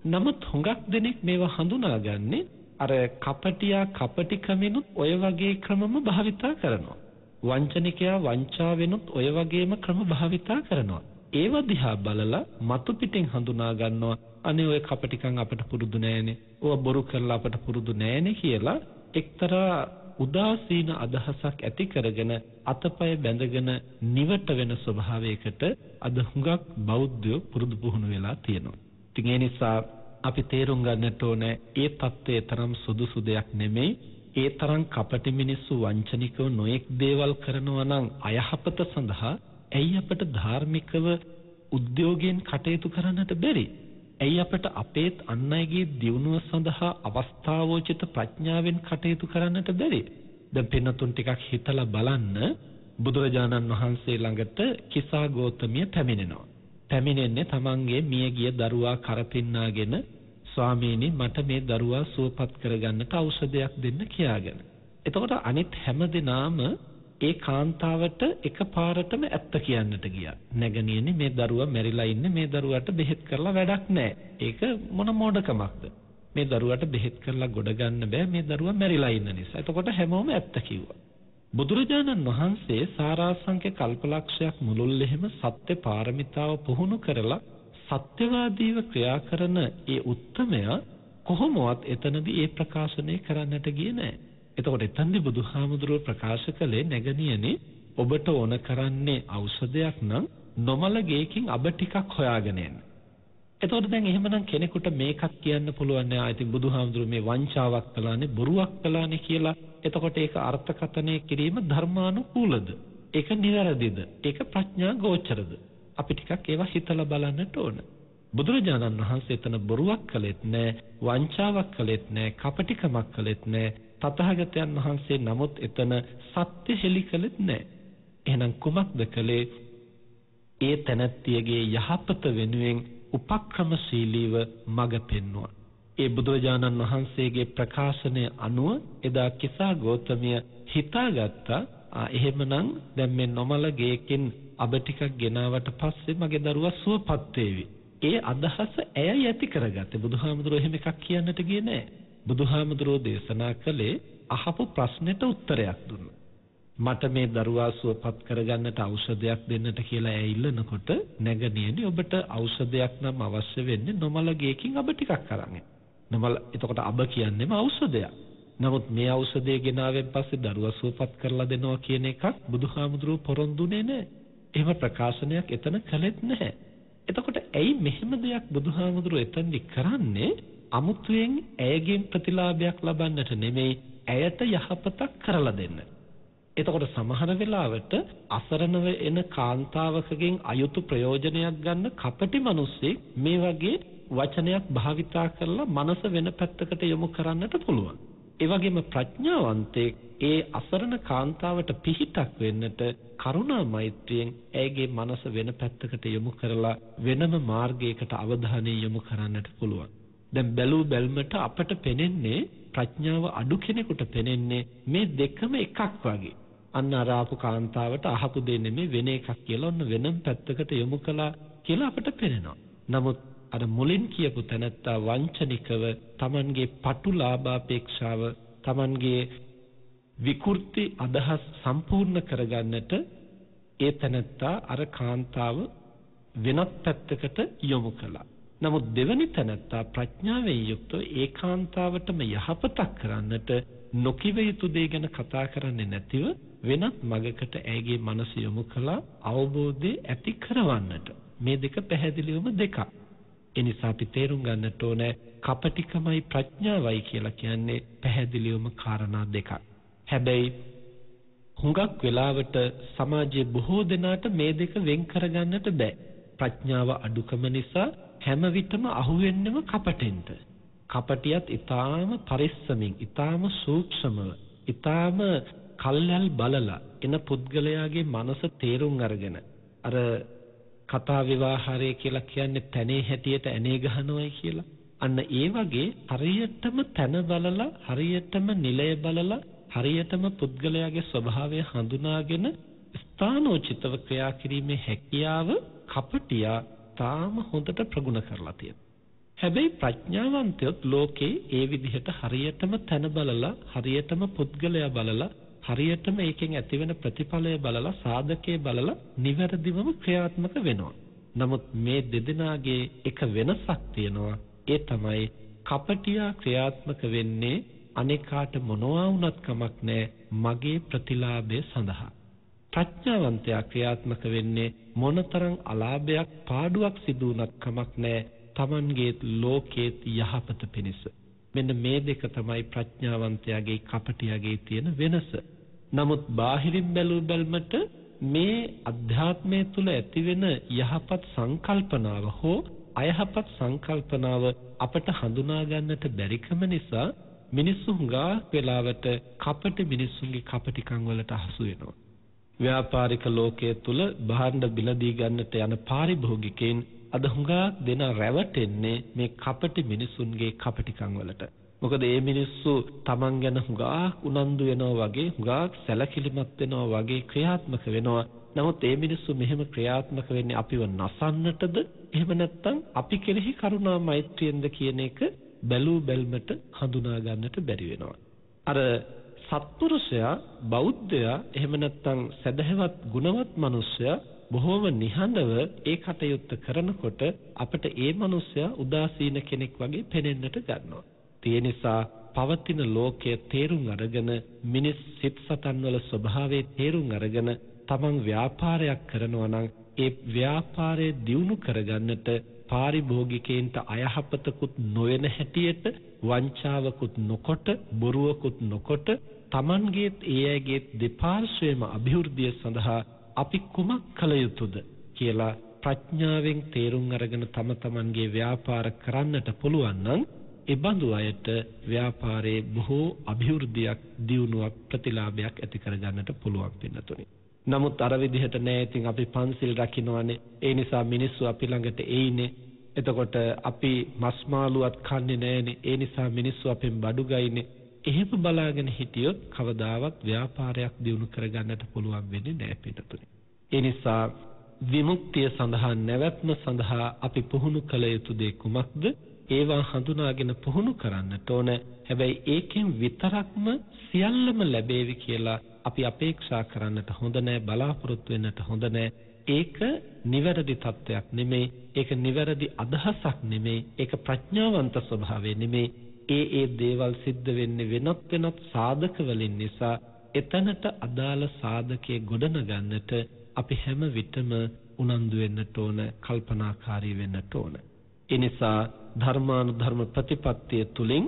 D: නමුත් හුඟක් දෙනෙක් මේවා හඳුනාගන්නේ අර කපටියා කපටිකමිනුත් ඔය වගේ ක්‍රමම භාවිතා කරනවා. වංචනිකයා වංචාවෙනුත් ඔය වගේම ක්‍රම භාවිතා කරනවා. ඒව දිහා බලලා මතු පිටින් හඳුනා ගන්නවා අනේ ඔය කපටිකම් අපට පුරුදු නෑනේ. ඔය බොරු කරලා අපට පුරුදු නෑනේ කියලා එක්තරා උදාසීන අදහසක් ඇති කරගෙන අතපය බැඳගෙන නිවට වෙන ස්වභාවයකට අද හුඟක් බෞද්ධයෝ පුරුදු පුහුණු වෙලා තියෙනවා. ඉතින් ඒ නිසා අපි තේරුම් ගන්නට ඕනේ ඒ தත්ත්වය තරම් සුදුසු දෙයක් නෙමෙයි. ඒ තරම් කපටි මිනිස්සු වංචනිකව නොයෙක් දේවල් කරනවා නම් අයහපත සඳහා ඇයි අපට ධාර්මිකව උද්‍යෝගයෙන් කටයුතු කරන්නට බැරි? ඇයි අපට අපේත් අන් අයගේ දියුණුව සඳහා අවස්ථාවෝචිත ප්‍රඥාවෙන් කටයුතු කරන්නට බැරි? දැන් පින්නතුන් ටිකක් හිතලා බලන්න, බුදුරජාණන් වහන්සේ ළඟට කිසා ගෝතමිය පැමිණෙනවා. පැමිණෙන්නේ තමන්ගේ මියගිය දරුවා කරපින්නාගෙන, ස්වාමීනි මට මේ දරුවා සුවපත් කරගන්නට ඖෂධයක් දෙන්න කියාගෙන. එතකොට අනිත් හැම දිනාම ඒ කාන්තාවට එකපාරටම ඇත්ත කියන්නට ගියා. නැගණියනි මේ දරුවා මැරිලා ඉන්නේ, මේ දරුවාට බෙහෙත් කරලා වැඩක් නැහැ. ඒක මොන මෝඩකමක්ද? මේ දරුවාට බෙහෙත් කරලා ගොඩ ගන්න බෑ, මේ දරුවා මැරිලා ඉන්න නිසා. එතකොට හැමෝම ඇත්ත කිව්වා. බුදුරජාණන් වහන්සේ සාරාංශක කල්පලක්ෂයක් මුළුල්ලෙහිම සත්‍ය පාරමිතාව පුහුණු කරලා සත්‍යවාදීව ක්‍රියා කරන ඒ උත්තමයා කොහොමවත් එතනදී ඒ ප්‍රකාශනය කරන්නට ගියේ නෑ. එතකොට එතනදී බුදුහාමුදුරුව ප්‍රකාශ කළේ නැගණියනි ඔබට ඕන කරන්නේ ඖෂධයක් නම් නොමල ගේකින් අබ ටිකක් හොයාගෙන එන්න. එතකොට දැන් එහෙමනම් කෙනෙකුට මේකත් කියන්න පුළුවන් නෑ, ආ ඉතින් බුදුහාමුදුරුව මේ වංචාවක් කළානේ, බොරුවක් කළානේ කියලා. එතකොට ඒක අර්ථකථනය කිරීම ධර්මානුකූලද? ඒක නිවැරදිද? ඒක ප්‍රඥා ගෝචරද? අපි ටිකක් ඒවා හිතලා බලන්නට ඕන. බුදුරජාණන් වහන්සේ එතන බොරුවක් කළෙත් නෑ, වංචාවක් කළෙත් නෑ, කපටිකමක් කළෙත් නෑ. තථාගතයන් වහන්සේ නමුත් එතන සත්‍ය හෙළි කළෙත් නෑ. එහෙනම් කුමක්ද කළේ? ඒ තැනැත්තියගේ යහපත වෙනුවෙන් උපක්‍රමශීලීව මඟ පෙන්වුවා. ඒ බුදුරජාණන් වහන්සේගේ ප්‍රකාශනය අනුව එදා කිසා ගෝතමිය හිතාගත්තා, ආ එහෙමනම් දැන් මේ නොමල ගේකින් අබ ටිකක් ගෙනාවට පස්සේ මගේ දරුවා සුවපත් වේවි. ඒ අදහස ඇයයි ඇති කරගත්තේ. බුදුහාමුදුරුවෝ එහෙම එකක් කියන්නට ගියේ නෑ. බුදුහාමුදුරුවෝ දේශනා කළේ අහපු ප්‍රශ්නෙට උත්තරයක් දුන්නා. මට මේ දරුවා සුවපත් කරගන්නට ඖෂධයක් දෙන්නට කියලා ඇය ඉල්ලනකොට, නැගණියනි ඔබට ඖෂධයක් නම් අවශ්‍ය වෙන්නේ නොමල ගේකින් අබ ටිකක් අරන් එන්න. නොමල, එතකොට අබ කියන්නේම ඖෂධයක්. නමුත් මේ ඖෂධය ගෙනාවෙන් පස්සේ දරුවා සුවපත් කරලා දෙනවා කියන එකක් බුදුහාමුදුරුවෝ පොරොන්දුනේ නෑ. එහෙම ප්‍රකාශනයක් එතන කළෙත් නැහැ. එතකොට ඇයි මෙහෙම දෙයක් බුදුහාමුදුරුවෝ එතනදි කරන්නේ? අමුතුවෙන් ඇයගෙන් ප්‍රතිලාභයක් ලබන්නට නෙමෙයි, ඇයට යහපතක් කරලා දෙන්න. එතකොට සමහර වෙලාවට අසරණව එන කාන්තාවකගෙන් අයුතු ප්‍රයෝජනයක් ගන්න කපටි මිනිස්සෙක් මේ වගේ වචනයක් භාවිතා කරලා මනස වෙන පැත්තකට යොමු කරන්නට පුළුවන්. ඒ වගේම ප්‍රඥාවන්තයෙක් ඒ අසරණ කාන්තාවට පිහිටක් වෙන්නට කරුණා මෛත්‍රියෙන් ඇයගේ මනස වෙන පැත්තකට යොමු කරලා වෙනම මාර්ගයකට අවධානය යොමු කරන්නට පුළුවන්. දැන් බැලූ බැල්මට අපට පෙනෙන්නේ, ප්‍රඥාව අඩු කෙනෙකුට පෙනෙන්නේ මේ දෙකම එකක් වගේ. අන්න අර ආපු කාන්තාවට අහපු දෙ නෙමෙයි වෙන එකක් කියලා ඔන්න වෙනම පැත්තකට යොමු කළා කියලා අපට පෙනෙනවා. නමුත් අර මුලින් කියපු තැනැත්තා වංචනිකව තමන්ගේ පටු ලාභාපේක්ෂාව, තමන්ගේ විකෘති අදහස් සම්පූර්ණ කරගන්නට ඒ තැනැත්තා අර කාන්තාව වෙනත් පැත්තකට යොමු කළා. නමුත් දෙවනි තැනැත්තා ප්‍රඥාවෙන් යුක්තව ඒ කාන්තාවටම යහපතක් කරන්නට නොකිව යුතු දේ ගැන කතා කරන්නේ නැතිව වෙනත් මගකට ඇයගේ මනස යොමු කළා අවබෝධය ඇති කරවන්නට. මේ දෙක පැහැදිලිවම දෙකක්. ඒ නිසා අපි තේරුම් ගන්නට ඕනේ කපටිකමයි ප්‍රඥාවයි කියලා කියන්නේ පැහැදිලිවම කාරණා දෙකක්. හැබැයි හුඟක් වෙලාවට සමාජයේ බොහෝ දෙනාට මේ දෙක වෙන් කරගන්නට බෑ. ප්‍රඥාව අඩුකම නිසා හැම විටම අහුවෙන්නෙම කපටෙන්ට. කපටියත් ඊටාම පරිස්සමින්, ඊටාම සූක්ෂමව, ඊටාම කල්යල් බලලා එන පුද්ගලයාගේ මනස තේරුම් අරගෙන, අර කතා විවාහාරය කියලා කියන්නේ තැනේ හැටියට ඇනේ ගහනවයි කියලා. අන්න ඒ වගේ හරියටම තැන බලලා, හරියටම නිලය බලලා, හරියටම පුද්ගලයාගේ ස්වභාවය හඳුනාගෙන ස්ථානෝචිතව ක්‍රියා කිරීමේ හැකියාව කපටියා තාම හොඳට ප්‍රගුණ කරලා තියෙනවා. හැබැයි ප්‍රඥාවන්තයොත් ලෝකේ ඒ විදිහට හරියටම තැන බලලා, හරියටම පුද්ගලයා බලලා, හරියටම ඒකෙන් ඇතිවෙන ප්‍රතිඵලය බලලා, සාධකය බලලා නිවැරදිවම ක්‍රියාත්මක වෙනවා. නමුත් මේ දෙදෙනාගේ එක වෙනසක් තියෙනවා. ඒ තමයි කපටියා ක්‍රියාත්මක වෙන්නේ අනේකාට මොනවා වුණත් කමක් නැහැ මගේ ප්‍රතිලාභය සඳහා. ප්‍රඥාවන්තයා ක්‍රියාත්මක වෙන්නේ මොනතරම් අලාභයක් පාඩුවක් සිදු වුණත් කමක් නැහැ තමන්ගේ ලෝකයේත් යහපත පිණිස. මෙන්න මේ දෙක තමයි ප්‍රඥාවන්තයාගේ කපටියාගේ තියෙන වෙනස. නමුත් බාහිරින් බැලූ බැල්මට මේ අධ්‍යාත්මය තුළ ඇතිවෙන යහපත් සංකල්පනාව හෝ අයහපත් සංකල්පනාව අපට හඳුනා ගන්නට බැරිකම නිසා මිනිස්සු හුඟක් වෙලාවට කපටි මිනිස්සුන්ගේ කපටිකම් වලට හසු වෙනවා. ව්‍යාපාරික ලෝකයේ තුල භාණ්ඩ බිලදී ගන්නට යන පාරිභෝගිකයින් අද හුඟක් දෙනා රැවටෙන්නේ මේ කපටි මිනිසුන්ගේ කපටිකම් වලට. මොකද මේ මිනිස්සු තමන් ගැන හුඟක් උනන්දු වෙනවා වගේ, හුඟක් සැලකිලිමත් වෙනවා වගේ ක්‍රියාත්මක වෙනවා. නමුත් මේ මිනිස්සු මෙහෙම ක්‍රියාත්මක වෙන්නේ අපිව නසන්නටද, එහෙම නැත්නම් අපි කෙරෙහි කරුණා මෛත්‍රියෙන්ද කියන එක බැලූ බැල්මට හඳුනා ගන්නට බැරි වෙනවා. අර සත්පුරුෂයා, බෞද්ධයා, එහෙම නැත්නම් සදහැවත් ගුණවත් මිනිසයා බොහෝම නිහඬව ඒ කටයුත්ත කරනකොට අපට ඒ මිනිසයා උදාසීන කෙනෙක් වගේ පෙනෙන්නට ගන්නවා. ඒ නිසා පවතින ලෝකය තේරුම් අරගෙන, මිනිස් සිත් සතන් වල ස්වභාවය තේරුම් අරගෙන තමන් ව්‍යාපාරයක් කරනවා නම් ඒ ව්‍යාපාරය දියුණු කරගන්නට පාරිභෝගිකයින්ට අයහපතකුත් නොවන හැටියට, වංචාවකුත් නොකොට, බොරුවකුත් නොකොට, තමන්ගේත් ඒ අයගේත් දෙපාර්ශ්වයේම අභිවෘද්ධිය සඳහා අපි කුමක් කළ යුතුද කියලා ප්‍රඥාවෙන් තේරුම් අරගෙන තම තමන්ගේ ව්‍යාපාර කරන්නට පුළුවන් නම් ඒ බඳු අයට ව්‍යාපාරයේ බොහෝ අභිවෘද්ධියක්, දියුණුවක්, ප්‍රතිලාභයක් ඇති කරගන්නට පුළුවන් පින්නතුනි. නමුත් අර විදිහට නෑ. ඉතින් අපි පන්සිල් රකින්නවනේ, ඒ නිසා මිනිස්සු අපි ළඟට එයිනේ. එතකොට අපි මස් මාළුවත් කන්නේ නෑනේ, ඒ නිසා මිනිස්සු අපෙන් බඩු ගයිනේ. එහෙම බලාගෙන හිටියොත් කවදාවත් ව්‍යාපාරයක් දියුණු කරගන්නට පුළුවන් වෙන්නේ නෑ පිටුතුනේ. ඒ නිසා විමුක්තිය සඳහා, නැවැත්ම සඳහා අපි පුහුණු කළ යුතු දේ කුමක්ද? ඒවා හඳුනාගෙන පුහුණු කරන්නට ඕන. හැබැයි ඒකෙන් විතරක්ම සියල්ලම ලැබේවි කියලා අපි අපේක්ෂා කරන්නට හොඳ නෑ, බලාපොරොත්තු වෙන්නට හොඳ නෑ. ඒක නිවැරදි තත්ත්වයක් නෙමෙයි, ඒක නිවැරදි අදහසක් නෙමෙයි, ඒක ප්‍රඥාවන්ත ස්වභාවය නෙමෙයි. ඒ ඒ දේවල් සිද්ධ වෙන්නේ වෙනත් වෙනත් සාධක වලින් නිසා එතනට අදාළ සාධකයේ ගොඩනගන්නට අපි හැම විටම උනන්දු වෙන්නට ඕන, කල්පනාකාරී වෙන්නට ඕන. ඒ නිසා ධර්මානුධර්ම ප්‍රතිපත්තිය තුලින්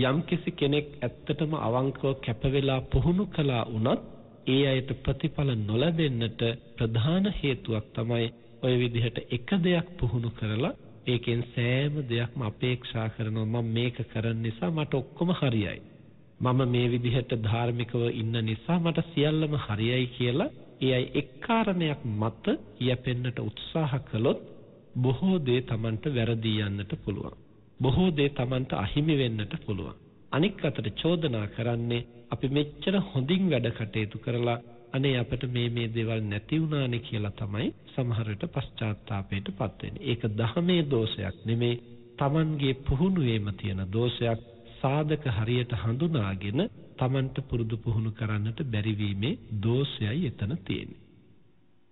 D: යම්කිසි කෙනෙක් ඇත්තටම අවංකව කැප වෙලා පුහුණු කළා වුණත් ඒ අයට ප්‍රතිඵල නොලැබෙන්නට ප්‍රධාන හේතුවක් තමයි ඔය විදිහට එක දෙයක් පුහුණු කරලා ඒකෙන් සෑම දෙයක්ම අපේක්ෂා කරනවා, මම මේක කරන නිසා මට ඔක්කොම හරියයි, මම මේ විදිහට ධාර්මිකව ඉන්න නිසා මට සියල්ලම හරියයි කියලා ඒ අය එක් කාරණයක් මත යැපෙන්නට උත්සාහ කළොත් බොහෝ දේ Tamanට වැරදී යන්නට පුළුවන්, බොහෝ දේ Tamanට අහිමි වෙන්නට පුළුවන්. අනික් අතට චෝදනා කරන්නේ අපි මෙච්චර හොඳින් වැඩ කටයුතු කරලා අනේ අපිට මේ මේ දේවල් නැති වුණානේ කියලා තමයි සමහර විට පශ්චාත්තාපයට පත් වෙන්නේ. ඒක දහමේ දෝෂයක් නෙමේ, Tamanගේ පුහුණුවේම තියෙන දෝෂයක්. සාධක හරියට හඳුනාගෙන Tamanට පුරුදු පුහුණු කරන්නට බැරි වීමේ දෝෂයයි එතන තියෙන්නේ.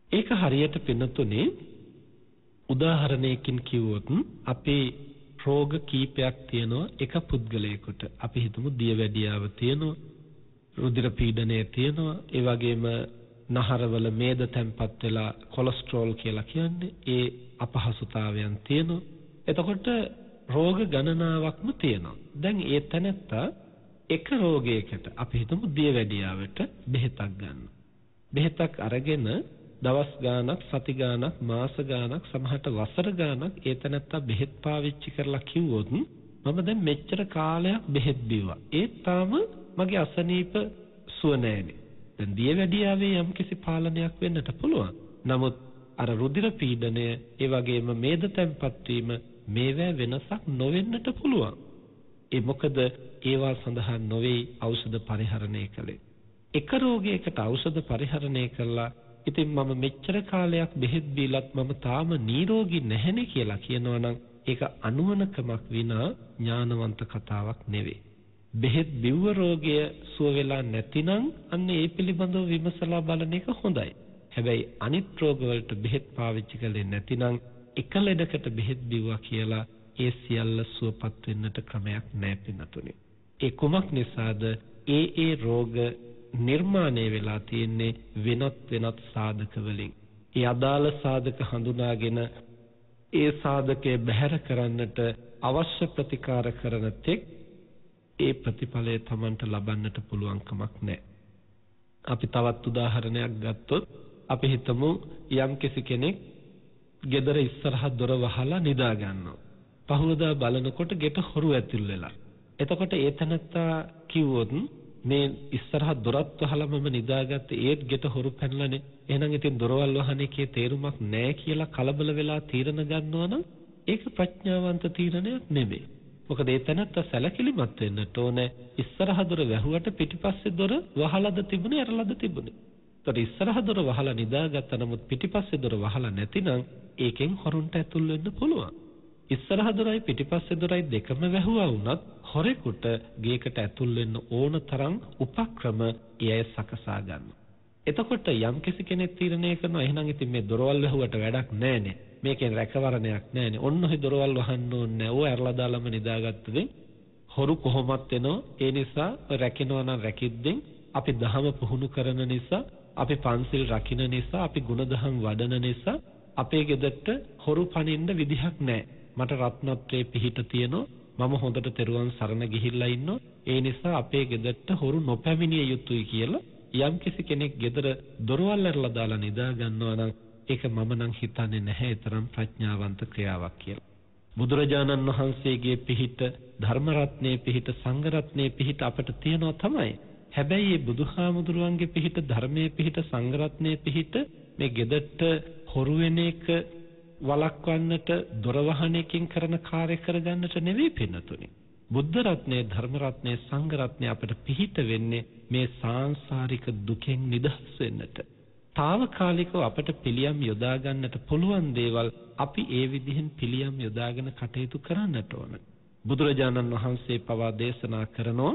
D: ඒක හරියට පින්නතුනේ උදාහරණයකින් කිව්වොත් අපේ රෝග කීපයක් තියෙනවා එක පුද්ගලයෙකුට. අපි හිතමු දියවැඩියාව තියෙනවා, රුධිර පීඩනය තියෙනවා, ඒ වගේම නහරවල මේද තැම්පත් වෙලා කොලෙස්ටරෝල් කියලා කියන්නේ ඒ අපහසුතාවයන් තියෙනවා. එතකොට රෝග ගණනාවක්ම තියෙනවා. දැන් ඒ තැනැත්තා එක රෝගයකට, අපි හිතමු දියවැඩියාවට බෙහෙතක් ගන්නවා. බෙහෙතක් අරගෙන දවස් ගාණක්, සති ගාණක්, මාස ගාණක්, සමහරට වසර ගාණක් ඒ තැනැත්තා බෙහෙත් පාවිච්චි කරලා කිව්වොත් මම දැන් මෙච්චර කාලයක් බෙහෙත් බිව්වා, ඒත් තාම මගේ අසනීප සුව නෑනේ. දැන් දියවැඩියාවේ යම්කිසි පාලනයක් වෙන්නට පුළුවන්. නමුත් අර රුධිර පීඩනය, ඒ වගේම මේද තැම්පත් වීම මේවා වෙනසක් නොවෙන්නට පුළුවන්. ඒ මොකද ඒවා සඳහා නොවේ ඖෂධ පරිහරණය කළේ. එක රෝගයකට ඖෂධ පරිහරණය කළා, ඉතින් මම මෙච්චර කාලයක් බෙහෙත් බීලත් මම තාම නිරෝගී නැහැනේ කියලා කියනවා නම් ඒක අනුවණකමක් විනා ඥානවන්ත කතාවක් නෙවෙයි. බෙහෙත් බිව්ව රෝගය සුව වෙලා නැතිනම් අන්න ඒ පිළිබඳව විමසලා බලන එක හොඳයි. හැබැයි අනිත් රෝග වලට බෙහෙත් පාවිච්චි කළේ නැතිනම් එක ලෙඩකට බෙහෙත් බිව්වා කියලා ඒ සියල්ල සුවපත් වෙන්නට ක්‍රමයක් නැහැ පින්නතුනේ. ඒ කුමක් නිසාද? ඒ ඒ රෝග නිර්මාණය වෙලා තියෙන්නේ වෙනත් වෙනත් සාධක වලින්. ඒ අදාළ සාධක හඳුනාගෙන ඒ සාධකය බැහැර කරන්නට අවශ්‍ය ප්‍රතිකාර කරන තෙක් ඒ ප්‍රතිඵලය Tamanට ලබන්නට පුළුවන් කමක් නැහැ. අපි තවත් උදාහරණයක් ගත්තොත් අපි හිතමු යම්කිසි කෙනෙක් ගෙදර ඉස්සරහ දොර වහලා නිදා ගන්නවා. පහුවදා බලනකොට ගෙට හොරු ඇතුල් වෙලා. එතකොට ඒ තැනත්තා කිව්වොත් මේ ඉස්සරහ දොරත් වහලා මම නිදාගත්තේ ඒත් ගෙට හොරු පැනලානේ. එහෙනම් ඉතින් දොරවල් වහන එකේ තේරුමක් නැහැ කියලා කලබල වෙලා තීරණ ගන්නවා නම් ඒක ප්‍රඥාවන්ත තීරණයක් නෙමෙයි. මොකද ඒ තැනත්තා සැලකිලිමත් වෙන්නට ඕනේ. ඉස්සරහ දොර වැහුවට පිටිපස්සේ දොර වහලාද තිබුණේ ඇරලාද තිබුණේ. ඒතකොට ඉස්සරහ දොර වහලා නිදාගත්තා නමුත් පිටිපස්සේ දොර වහලා නැතිනම් ඒකෙන් හොරුන්ට ඇතුල් වෙන්න පුළුවන්. ඉස්සරහ දොරයි පිටිපස්සේ දොරයි දෙකම වැහුවා වුණත් හොරෙකුට ගේකට ඇතුල් වෙන්න ඕන තරම් උපක්‍රම ඒ අය සකසා ගන්නවා. එතකොට යම්කිසි කෙනෙක් තීරණය කරනවා එහෙනම් ඉතින් මේ දොරවල් වැහුවට වැඩක් නෑනේ. මේකෙන් රැකවරණයක් නෑනේ. ඔන්න ඔහි දොරවල් වහන්න ඕනේ නෑ. ඕ ඇරලා දාලම නිදාගත්තද හොරු කොහොමත් එනවා. ඒ නිසා රැකෙනවා නම් රැකිද්දෙන් අපි දහම පුහුණු කරන නිසා, අපි පන්සිල් රකින්න නිසා, අපි ගුණදහම් වඩන නිසා අපේ ගෙදරට හොරු පනින්න විදිහක් නෑ. මට රත්නත්‍රයේ පිහිට තියෙනවා. මම හොඳට තෙරුවන් සරණ ගිහිල්ලා ඉන්නවා. ඒ නිසා අපේ ගෙදරට හොරු නොපැමිණිය යුතුයි කියලා යම්කිසි කෙනෙක් ගෙදර දොරවල් ඇරලා දාලා නිදා ගන්නවා නම් ඒක මම නම් හිතන්නේ නැහැ ඒ තරම් ප්‍රඥාවන්ත ක්‍රියාවක් කියලා. බුදුරජාණන් වහන්සේගේ පිහිට, ධර්ම රත්නයේ පිහිට, සංඝ රත්නයේ පිහිට අපට තියෙනවා තමයි. හැබැයි මේ බුදුහාමුදුරුවන්ගේ පිහිට, ධර්මයේ පිහිට, සංඝ රත්නයේ පිහිට මේ ගෙදරට හොරු වෙන එක වළක්වන්නට දොර වහන එකකින් කරන කාර්ය කරගන්නට නෙවෙයි පින්නතුනි. බුද්ධ රත්නයේ, ධර්ම රත්නයේ, සංඝ රත්නයේ අපට පිහිට වෙන්නේ මේ සාංසාරික දුකෙන් නිදහස් වෙන්නට. තාවකාලිකව අපට පිළියම් යොදා ගන්නට පුළුවන් දේවල් අපි ඒ විදිහෙන් පිළියම් යොදාගෙන කටයුතු කරන්නට ඕන. බුදුරජාණන් වහන්සේ පවා දේශනා කරනෝ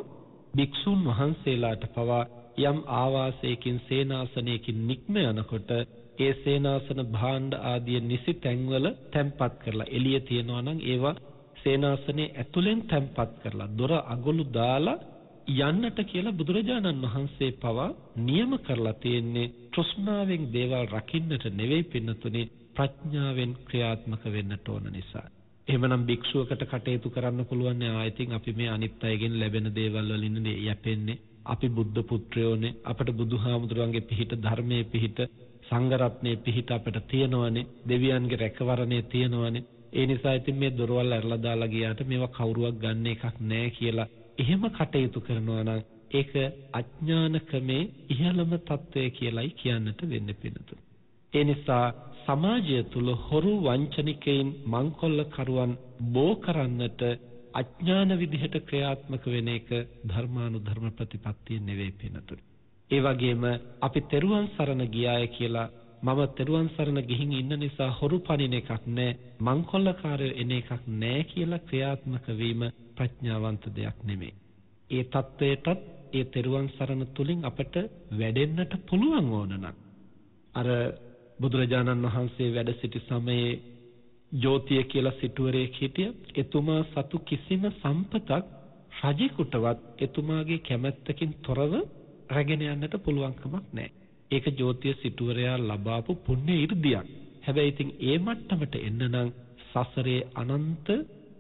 D: භික්ෂුන් වහන්සේලාට පවා යම් ආවාසයකින් සේනාසනයකින් නික්ම යනකොට ඒ සේනාසන භාණ්ඩ ආදිය නිසි තැන්වල තැන්පත් කරලා එළිය තියනවා නම් ඒවා සේනාසනේ ඇතුලෙන් තැන්පත් කරලා දොර අගොළු දාලා යන්නට කියලා බුදුරජාණන් වහන්සේ පවා නියම කරලා තියෙන්නේ තෘෂ්ණාවෙන් දේවල් රකින්නට නෙවෙයි පින්නතුනේ, ප්‍රඥාවෙන් ක්‍රියාත්මක වෙන්නට ඕන නිසා. එහෙමනම් භික්ෂුවකට කටයුතු කරන්න පුළුවන් නේ. ආ ඉතින් අපි මේ අනිත් අයගෙන් ලැබෙන දේවල් වලින් යැපෙන්නේ. අපි බුද්ධ පුත්‍රයෝනේ. අපට බුදුහාමුදුරන්ගේ පිහිට, ධර්මයේ පිහිට, සංඝ රත්නයේ පිහිට අපට තියෙනවනේ. දෙවියන්ගේ රැකවරණය තියෙනවනේ. ඒ නිසා ඉතින් මේ දොරවල් ඇරලා දාලා ගියාට මේවා කවුරුවක් ගන්න එකක් නෑ කියලා එහෙම කටයුතු කරනවා නම් ඒක අඥානකමේ ඉහළම තත්වය කියලයි කියන්නට වෙන්නේ පිළිතුරු. ඒ නිසා සමාජය තුල හොරු වංචනිකයින් මංකොල්ලකරුවන් බෝ කරන්නට අඥාන විදිහට ක්‍රියාත්මක වෙන එක ධර්මානුධර්ම ප්‍රතිපත්තිය නෙවෙයි පිළිතුරු. ඒ වගේම අපි තෙරුවන් සරණ ගියාය කියලා මම තෙරුවන් සරණ ගිහින් ඉන්න නිසා හොරු පනින එකක් නෑ, මංකොල්ලකාරයෝ එන එකක් නෑ කියලා ක්‍රියාත්මක වීම ප්‍රඥාවන්ත දෙයක් නෙමෙයි. ඒ තත්වයටත් ඒ තෙරුවන් සරණ තුලින් අපට වැඩෙන්නට පුළුවන් ඕන නම් අර බුදුරජාණන් වහන්සේ වැඩ සිටි සමයේ ජෝතිය කියලා සිටුවරයෙක් හිටිය. එතුමා සතු කිසිම සම්පතක් රජෙකුටවත් එතුමාගේ කැමැත්තකින් තොරව රැගෙන යන්නට පුළුවන් කමක් නැහැ. ඒක ජෝතිය සිටුවරයා ලබාපු පුණ්‍ය 이르දියක්. හැබැයි ඉතින් ඒ මට්ටමට එන්න නම් සසරේ අනන්ත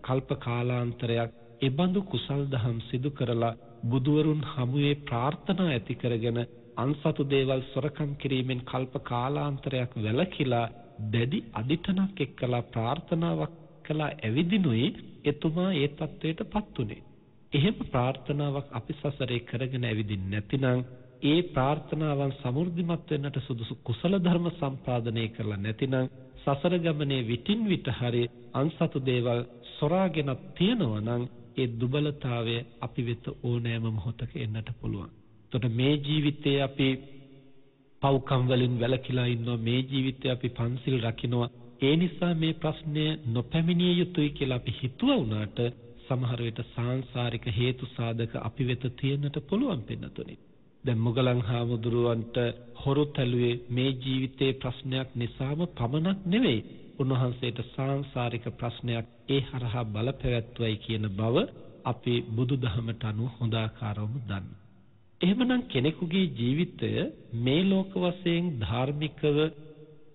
D: කල්ප කාලාන්තරයක් එබඳු කුසල් දහම් සිදු කරලා බුදුවරුන් හමුවේ ප්‍රාර්ථනා ඇති කරගෙන අන්සතු දේවල් සොරකම් කිරීමෙන් කල්ප කාලාන්තරයක් වැළකීලා දැඩි අදිටනක් එක්කලා ප්‍රාර්ථනාවක් කළා ඇවිදිනුයි එතුමා ඒ තත්වයටපත් උනේ. එහෙම ප්‍රාර්ථනාවක් අපි සසරේ කරගෙන ඇවිදින්න නැතිනම් ඒ ප්‍රාර්ථනාවන් සමෘද්ධිමත් වෙන්නට සුදුසු කුසල ධර්ම සම්පාදනය කරලා නැතිනම් සසර ගමනේ විටින් විට හරි අන්සතු දේවල් සොරාගෙන තියෙනවා නම් ඒ දුබලතාවය අපි වෙත ඕනෑම මොහොතක එන්නට පුළුවන්. එතකොට මේ ජීවිතයේ අපි පව්කම් වලින් වැළකීලා ඉන්නවා, මේ ජීවිතේ අපි පන්සිල් රකින්නවා. ඒ නිසා මේ ප්‍රශ්නය නොපැමිණිය යුතුයි කියලා අපි හිතුවා වුණාට සමහර විට සාංසාරික හේතු සාධක අපි වෙත තියෙන්නට පුළුවන් පින්නතුනි. දැන් මොගලන් හාමුදුරුවන්ට හොරු තැළුවේ මේ ජීවිතයේ ප්‍රශ්නයක් නිසාම පමණක් නෙවෙයි. උන්වහන්සේට සාංසාරික ප්‍රශ්නයක් ඒ හරහා බලපැවැත්වුවයි කියන බව අපි බුදුදහමට අනුව හොඳ ආකාරවම දන්නවා. එහෙමනම් කෙනෙකුගේ ජීවිතය මේ ලෝක වශයෙන් ධාර්මිකව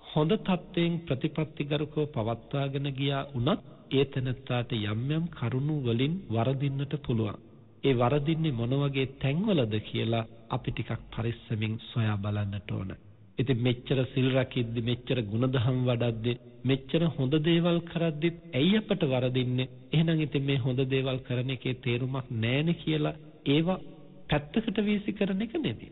D: හොඳ තත්ත්වයෙන් ප්‍රතිපත්තිගරුකව පවත්වාගෙන ගියා වුණත් ඒ තැනැත්තාට යම් යම් කරුණු වලින් වරදින්නට පුළුවන්. ඒ වරදින්නේ මොන වගේ තැන්වලද කියලා අපි ටිකක් පරිස්සමින් සොයා බලන්නට ඕන. ඉතින් මෙච්චර සිල් රකිද්දි, මෙච්චර ගුණධම් වඩද්දි, මෙච්චර හොඳ දේවල් කරද්දිත් ඇයි අපට වරදින්නේ? එහෙනම් ඉතින් මේ හොඳ දේවල් කරන එකේ තේරුමක් නෑනේ කියලා ඒවා පැත්තකට වීසි කරන එක නෙමෙයි.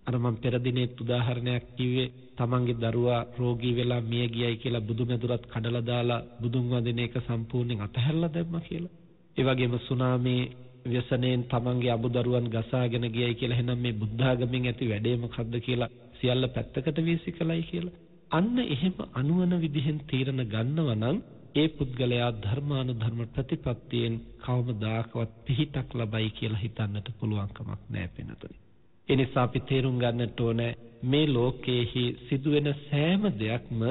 D: අර මම පෙර දිනේත් උදාහරණයක් කිව්වේ, තමන්ගේ දරුවා රෝගී වෙලා මිය ගියයි කියලා බුදුමැදුරත් කඩලා දාලා බුදුන් වඳින එක සම්පූර්ණයෙන් අතහැරලා දැම්මා කියලා. ඒ වගේම සුනාමි ව්‍යසනයෙන් තමන්ගේ අඹදරුවන් ගසාගෙන ගියයි කියලා, එහෙනම් මේ බුද්ධාගමෙන් ඇති වැඩේ මොකද්ද කියලා සියල්ල පැත්තකට වීසි කළයි කියලා. අන්න එහෙම අනුවන විදිහෙන් තීරණ ගන්නව නම් ඒ පුද්ගලයා ධර්මානුධර්ම ප්‍රතිපත්තියෙන් කවමදාකවත් පිහිටක් ලබයි කියලා හිතන්නට පුළුවන් කමක් නෑ පින්නතුනි. ඒ නිසා අපි තේරුම් ගන්නට ඕනේ මේ ලෝකයේහි සිදුවෙන සෑම දෙයක්ම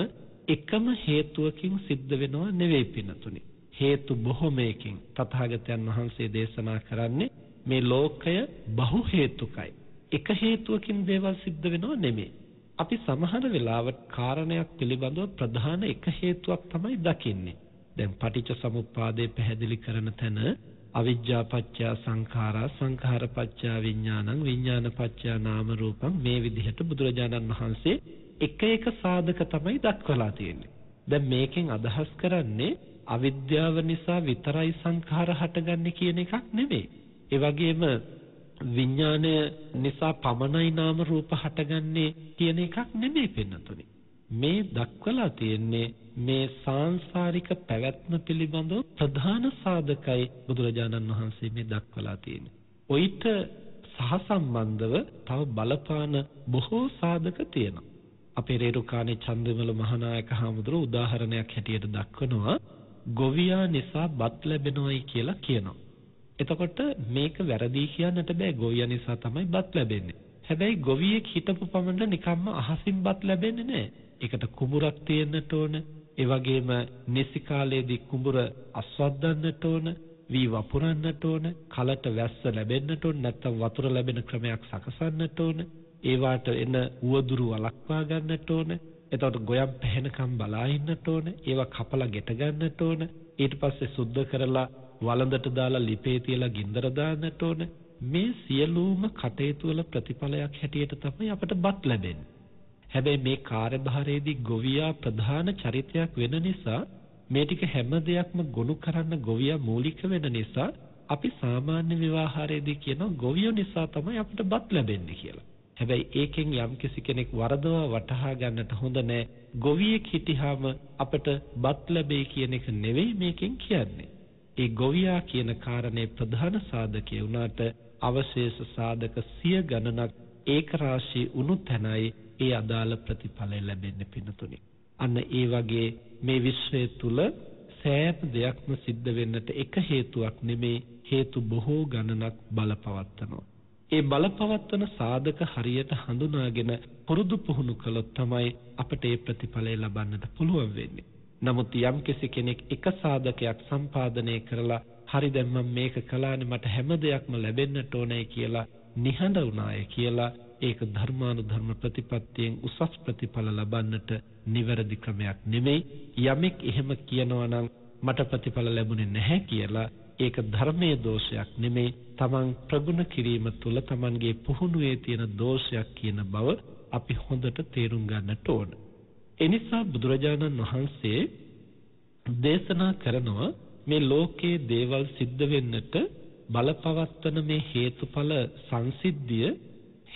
D: එකම හේතුවකින් සිද්ධ වෙනව නෙවෙයි පින්නතුනි. හේතු බොහොමයකින් තථාගතයන් වහන්සේ දේශනා කරන්නේ මේ ලෝකය බහු හේතුකයි. එක හේතුවකින් දේවල් සිද්ධ වෙනව නෙමෙයි. අපි සමහර වෙලාවට කාරණයක් පිළිබඳව ප්‍රධාන එක හේතුවක් තමයි දකින්නේ. දැන් පටිච්ච සමුප්පාදය පැහැදිලි කරන තැන අවිජ්ජා පත්‍ය සංඛාරා, සංඛාර පත්‍ය විඥානං, විඥාන පත්‍ය නාම රූපං මේ විදිහට බුදුරජාණන් වහන්සේ එක එක සාධක තමයි දක්වලා තියෙන්නේ. දැන් මේකෙන් අදහස් කරන්නේ අවිද්‍යාව නිසා විතරයි සංඛාර හටගන්නේ කියන එකක් නෙමෙයි. ඒ වගේම විඥානය නිසා පමණයි නාම රූප හටගන්නේ කියන එකක් නෙමෙයි පින්නතුනි. මේ දක්වලා තියෙන්නේ මේ සාංසාරික පැවැත්ම පිළිබඳව ප්‍රධාන සාධකයි බුදුරජාණන් වහන්සේ මේ දක්වලා තියෙන්නේ. ඔయిత සහසම්බන්ධව තව බලපාන බොහෝ සාධක තියෙනවා. අපේ රේරුකාණේ චන්දවිමල මහානායක හාමුදුරුවෝ උදාහරණයක් හැටියට දක්වනවා, ගොවියා නිසා බත් ලැබෙනවයි කියලා කියනවා. එතකොට මේක වැරදි කියන්නට බෑ, ගොවියා නිසා තමයි බත් ලැබෙන්නේ. හැබැයි ගොවියෙක් හිටපු පමණට නිකම්ම අහසින් බත් ලැබෙන්නේ නෑ. ඒකට කුඹුරක් තියෙන්නට ඕන. ඒ වගේම නිසි කාලයේදී කුඹුර අස්වද්දන්නට ඕන, වී වපුරන්නට ඕන, කලට වැස්ස ලැබෙන්නට ඕන, නැත්නම් වතුර ලැබෙන ක්‍රමයක් සකසන්නට ඕන, ඒවාට එන උවදුරු වළක්වා ගන්නට ඕන, එතකොට ගොයම් පැහැෙනකම් බලා ඉන්නට ඕන, ඒවා කපලා ගෙට ගන්නට ඕන, ඊට පස්සේ සුද්ධ කරලා වළඳට දාලා ලිපේ තියලා ගින්දර දාන්නට ඕන. මේ සියලුම කටයුතු වල ප්‍රතිඵලයක් හැටියට තමයි අපට බත් ලැබෙන්නේ. හැබැයි මේ කාර්යභාරයේදී ගොවියා ප්‍රධාන චරිතයක් වෙන නිසා, මේ ටික හැම දෙයක්ම ගොනු කරන්න ගොවියා මූලික වෙන නිසා අපි සාමාන්‍ය ව්‍යවහාරයේදී කියනවා ගොවියෝ නිසා තමයි අපිට බත් ලැබෙන්නේ කියලා. හැබැයි ඒකෙන් යම්කිසි කෙනෙක් වරදවා වටහා ගන්නට හොඳ නෑ. ගොවියෙක් හිටියාම අපට බත් ලැබෙයි කියන එක නෙවෙයි මේකෙන් කියන්නේ. ඒ ගොවියා කියන කාරණේ ප්‍රධාන සාධකය වුණාට අවශේෂ සාධක සිය ගණනක් ඒකරාශී වුණු තැනයි ඒ අදාළ ප්‍රතිඵලය ලැබෙන්නේ පින්නතුනි. අන්න ඒ වගේ මේ විශ්වය තුල සෑම දෙයක්ම සිද්ධ වෙන්නට එක හේතුවක් නෙමේ, හේතු බොහෝ ගණනක් බලපවත්වනවා. ඒ බලපවත්වන සාධක හරියට හඳුනාගෙන පුරුදු පුහුණු කළොත් තමයි අපට ඒ ප්‍රතිඵලය ලබන්නට පුළුවන් වෙන්නේ. නමුත් යම්කිසි කෙනෙක් එක සාධකයක් සම්පාදනය කරලා හරි දැන් මම මේක කළානේ මට හැම දෙයක්ම ලැබෙන්නට ඕනේ කියලා නිහඬ වුණාය කියලා ඒක ධර්මානුධර්ම ප්‍රතිපත්තියෙන් උසස් ප්‍රතිඵල ලබන්නට නිවැරදි ක්‍රමයක් නෙමෙයි. යමෙක් එහෙම කියනවා නම් මට ප්‍රතිඵල ලැබුණේ නැහැ කියලා ඒක ධර්මයේ දෝෂයක් නෙමෙයි, තමන් ප්‍රගුණ කිරීම තුළ තමන්ගේ පුහුණුවේ තියෙන දෝෂයක් කියන බව අපි හොඳට තේරුම් ගන්නට ඕන. එනිසා බුදුරජාණන් වහන්සේ දේශනා කරනවා මේ ලෝකයේ දේවල් සිද්ධ වෙන්නට බලපවත්වන මේ හේතුඵල සංසිද්ධිය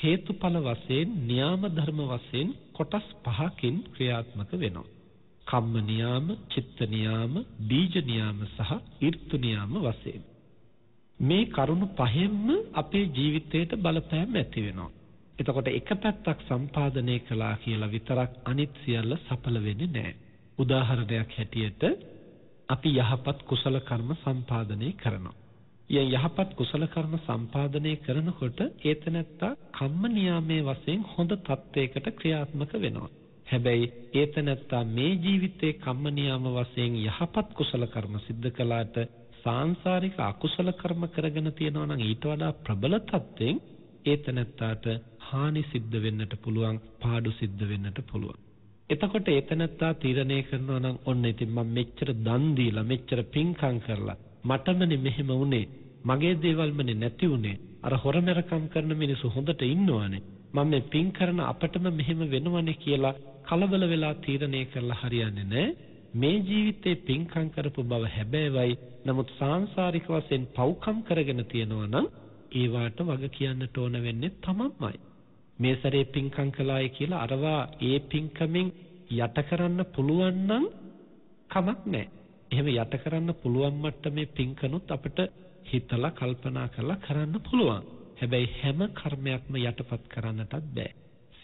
D: හේතුඵල වශයෙන් නියාම ධර්ම වශයෙන් කොටස් පහකින් ක්‍රියාත්මක වෙනවා. කම්ම නියාම, චිත්ත නියාම, බීජ නියාම සහ ඍතු නියාම වශයෙන්. මේ කරුණු පහෙන්ම අපේ ජීවිතයට බලපෑම් ඇති වෙනවා. එතකොට එක පැත්තක් සම්පාදනය කළා කියලා විතරක් අනිත් සියල්ල සඵල වෙන්නේ නැහැ. උදාහරණයක් හැටියට අපි යහපත් කුසල කර්ම සම්පාදනය කරනවා. යහපත් කුසල කර්ම සම්පාදනය කරනකොට ඒතනත්තා කම්ම නියාමයේ වශයෙන් හොඳ තත්වයකට ක්‍රියාත්මක වෙනවා. හැබැයි ඒතනත්තා මේ ජීවිතේ කම්ම නියාම වශයෙන් යහපත් කුසල කර්ම සිද්ධ කළාට සාංසාරික අකුසල කර්ම කරගෙන තියෙනවා නම් ඊට වඩා ප්‍රබල තත්ත්වයෙන් ඒතනත්තාට හානි සිද්ධ වෙන්නට පුළුවන්, පාඩු සිද්ධ වෙන්නට පුළුවන්. එතකොට ඒතනත්තා තීරණය කරනවා නම් ඔන්න ඉතින් මම මෙච්චර දන් දීලා මෙච්චර පින්කම් කරලා මටමනේ මෙහෙම වුනේ, මගේ දේවල්මනේ නැති වුනේ, අර හොරමරකම් කරන මිනිස්සු හොඳට ඉන්නවනේ, මම මේ පින් කරන අපටම මෙහෙම වෙනවනේ කියලා කලබල වෙලා තීරණය කරලා හරියන්නේ නැහැ. මේ ජීවිතේ පින්කම් කරපු බව හැබෑවයි. නමුත් සාංසාරික වශයෙන් පව්කම් කරගෙන තියෙනවා නම් ඒවාට වග කියන්නට ඕන වෙන්නේ තමන්මයි. මේ සැරේ පින්කම් කළායි කියලා අරවා ඒ පින්කමින් යට කරන්න පුළුවන් නම් කමක් නැහැ. එහෙම යට කරන්න පුළුවන් මට්ටමේ පින්කනුත් අපිට හිතලා කල්පනා කරලා කරන්න පුළුවන්. හැබැයි හැම කර්මයක්ම යටපත් කරන්නටත් බෑ.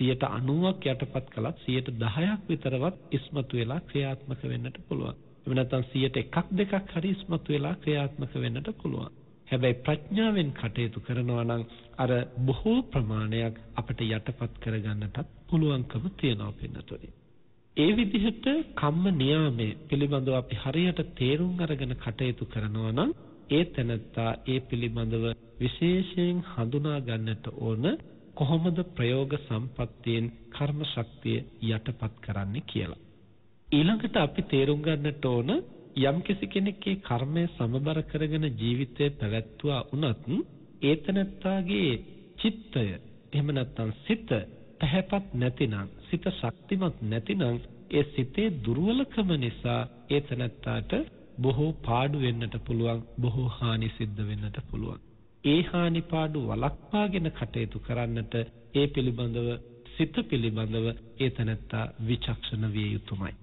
D: 90ක් යටපත් කළත් 10ක් විතරවත් ඉස්මතු වෙලා ක්‍රියාත්මක වෙන්නට පුළුවන්. එහෙම නැත්නම් 1ක් 2ක් හරි ඉස්මතු වෙලා ක්‍රියාත්මක වෙන්නට පුළුවන්. හැබැයි ප්‍රඥාවෙන් කටයුතු කරනවා නම් අර බොහෝ ප්‍රමාණයක් අපිට යටපත් කරගන්නටත් පුළුවන්කම තියෙනවා පින්නතුනි. ඒ විදිහට කම්ම නියාමය පිළිබඳව අපි හරියට තේරුම් අරගෙන කටයුතු කරනවා නම් ඒ තැනත්තා ඒ පිළිබඳව විශේෂයෙන් හඳුනා ගන්නට ඕන කොහොමද ප්‍රයෝග සම්පත්තියෙන් කර්ම ශක්තිය යටපත් කරන්නේ කියලා. ඊළඟට අපි තේරුම් ගන්නට ඕන යම්කිසි කෙනෙක්ගේ කර්මය සමබර කරගෙන ජීවිතය පැවැත්වුවා වුණත් ඒ තැනත්තාගේ චිත්තය එහෙම නැත්නම් සිත පැහැපත් නැතිනම්, සිත ශක්තිමත් නැතිනම් ඒ සිතේ දුර්වලකම නිසා ඒ තැනත්තාට බොහෝ පාඩු වෙන්නට පුළුවන්, බොහෝ හානි සිද්ධ වෙන්නට පුළුවන්. ඒ හානි පාඩු වළක්වාගෙන කටයුතු කරන්නට ඒ පිළිබඳව සිත පිළිබඳව ඒ තැනත්තා විචක්ෂණ විය යුතුමයි.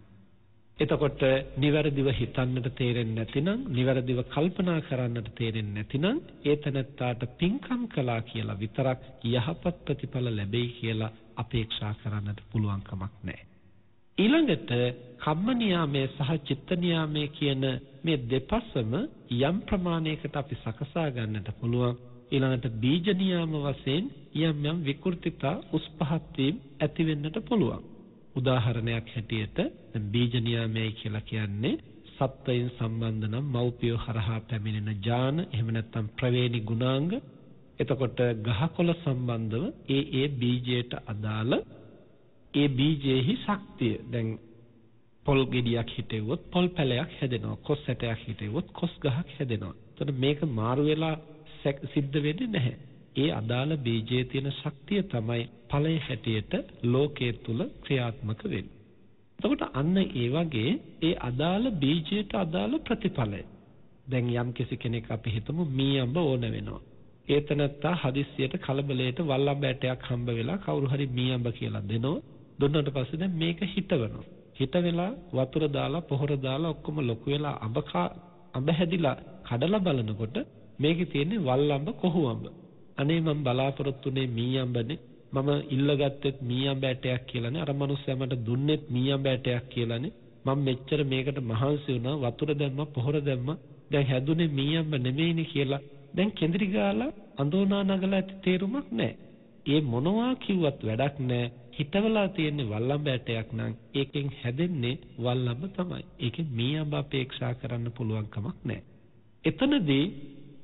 D: එතකොට නිවැරදිව හිතන්නට තේරෙන්නේ නැතිනම්, නිවැරදිව කල්පනා කරන්නට තේරෙන්නේ නැතිනම් ඒ තැනත්තාට පින්කම් කළා කියලා විතරක් යහපත් ප්‍රතිඵල ලැබෙයි කියලා අපේක්ෂා කරන්නට පුළුවන් කමක් නැහැ. ඊළඟට කම්ම නියාමය සහ චිත්ත නියාමය කියන මේ දෙපසම යම් ප්‍රමාණයකට අපි සකසා ගන්නට පුළුවන්. ඊළඟට බීජ නියාම වශයෙන් යම් යම් විකෘතිතා උස් පහත් වීම ඇති වෙන්නට පුළුවන්. උදාහරණයක් හැටියට දැන් බීජ නියාමයයි කියලා කියන්නේ සත්වයින් සම්බන්ධ නම් මව්පියෝ හරහා පැමිණෙන ඥාන, එහෙම නැත්නම් ප්‍රවේණි ගුණාංග. එතකොට ගහකොළ සම්බන්ධව ඒ ඒ බීජයට අදාළ ඒ බීජයේහි ශක්තිය. දැන් පොල් ගෙඩියක් හිටෙව්වොත් පොල් පැලයක් හැදෙනවා, කොස් ඇටයක් හිටෙව්වොත් කොස් ගහක් හැදෙනවා. එතකොට මේක මාරු වෙලා සිද්ධ වෙන්නේ නැහැ. ඒ අදාළ බීජයේ තියෙන ශක්තිය තමයි ඵලයේ හැටියට ලෝකයේ තුල ක්‍රියාත්මක වෙන්නේ. එතකොට අන්න ඒ වගේ ඒ අදාළ බීජයට අදාළ ප්‍රතිඵලය. දැන් යම් කිසි කෙනෙක් අපි හිතමු මී අඹ ඕන වෙනවා. ඒ තැනත්තා හදිස්සියට කලබලයට වල් අඹ ඇටයක් හම්බ වෙලා කවුරු හරි මී අඹ කියලා දෙනවා. දුන්නාට පස්සේ දැන් මේක හිටවනවා. හිට වෙලා වතුර දාලා පොහොර දාලා ඔක්කොම ලොකු වෙලා අඹ හැදිලා කඩලා බලනකොට මේකේ තියෙන්නේ වල් අඹ කොහු අඹ. අනේ මම බලාපොරොත්තු වුණේ මී අඹනේ, මම ඉල්ලගත්තෙත් මී අඹ ඇටයක් කියලානේ, අර මනුස්සයා මට දුන්නෙත් මී අඹ ඇටයක් කියලානේ, මම මෙච්චර මේකට මහන්සි වුණා, වතුර දැම්මා පොහොර දැම්මා, දැන් හැදුනේ මී අඹ නෙමෙයිනේ කියලා දැන් කෙඳිරි ගාලා අඳෝනා නගලා ඇති තේරුමක් නැහැ. ඒ මොනවා කිව්වත් වැඩක් නැහැ. හිතවලා තියෙන්නේ වල් අඹ ඇටයක් නම් ඒකෙන් හැදෙන්නේ වල් අඹ තමයි. ඒකෙන් මී අඹ අපේක්ෂා කරන්න පුළුවන් කමක් නැහැ. එතනදී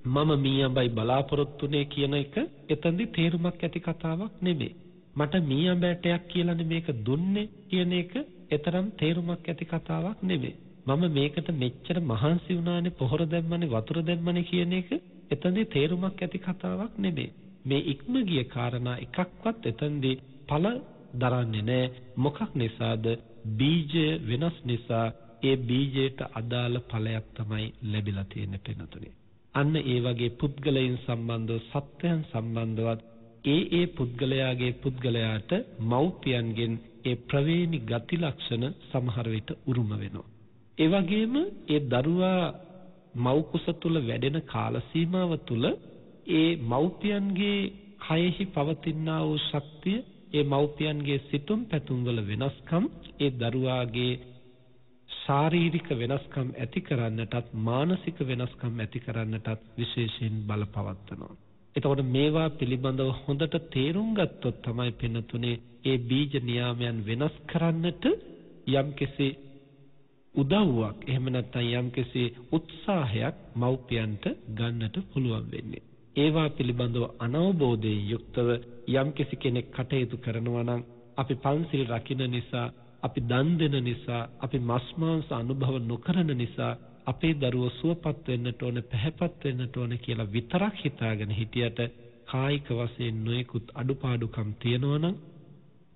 D: මම මී අඹයි බලාපොරොත්තු වුණේ කියන එක එතනදී තේරුමක් ඇති කතාවක් නෙමෙයි. මට මී අඹ ඇටයක් කියලානේ මේක දුන්නේ කියන එක එතරම් තේරුමක් ඇති කතාවක් නෙමෙයි. මම මේකට මෙච්චර මහන්සි වුණානේ, පොහොර දැම්මනේ, වතුර දැම්මනේ කියන එක එතනදී තේරුමක් ඇති කතාවක් නෙමෙයි. මේ ඉක්ම ගිය කාරණා එකක්වත් එතනදී ඵල දරන්නේ නැහැ. මොකක් නිසාද? බීජය වෙනස් නිසා ඒ බීජයට අදාළ ඵලයක් තමයි ලැබිලා තියෙන්නේ පින්නතුනේ. අන්න ඒ වගේ පුද්ගලයන් සම්බන්ධව, සත්වයන් සම්බන්ධවත් ඒ ඒ පුද්ගලයාගේ පුද්ගලයාට මව්පියන්ගෙන් ඒ ප්‍රවේණි ගති ලක්ෂණ සමහර විට උරුම වෙනවා. ඒ වගේම ඒ දරුවා මව් කුස තුල වැඩෙන කාල සීමාව තුල ඒ මව්පියන්ගේ කයෙහි පවතිනා වූ ශක්තිය, ඒ මව්පියන්ගේ සිතුම් පැතුම් වල වෙනස්කම් ඒ දරුවාගේ ශාරීරික වෙනස්කම් ඇති කරන්නටත් මානසික වෙනස්කම් ඇති කරන්නටත් විශේෂයෙන් බලපවත්වනවා. එතකොට මේවා පිළිබඳව හොඳට තේරුම් ගත්තොත් තමයි පින්නතුනේ ඒ බීජ නියාමයන් වෙනස් කරන්නට යම්කිසි උදව්වක් එහෙම නැත්නම් යම්කිසි උත්සාහයක් මව්පියන්ට ගන්නට පුළුවන් වෙන්නේ. ඒවා පිළිබඳව අනවබෝධයෙන් යුක්තව යම්කිසි කෙනෙක් කටයුතු කරනවා නම් අපි පන්සිල් රකින්න නිසා, අපි දන් දෙන නිසා, අපි මස් මාංශ අනුභව නොකරන නිසා අපේ දරුවෝ සුවපත් වෙන්නට ඕන, පැහැපත් වෙන්නට ඕන කියලා විතරක් හිතාගෙන හිටියට කායික වශයෙන් නොයෙකුත් අඩුපාඩුකම් තියෙනවා නම්,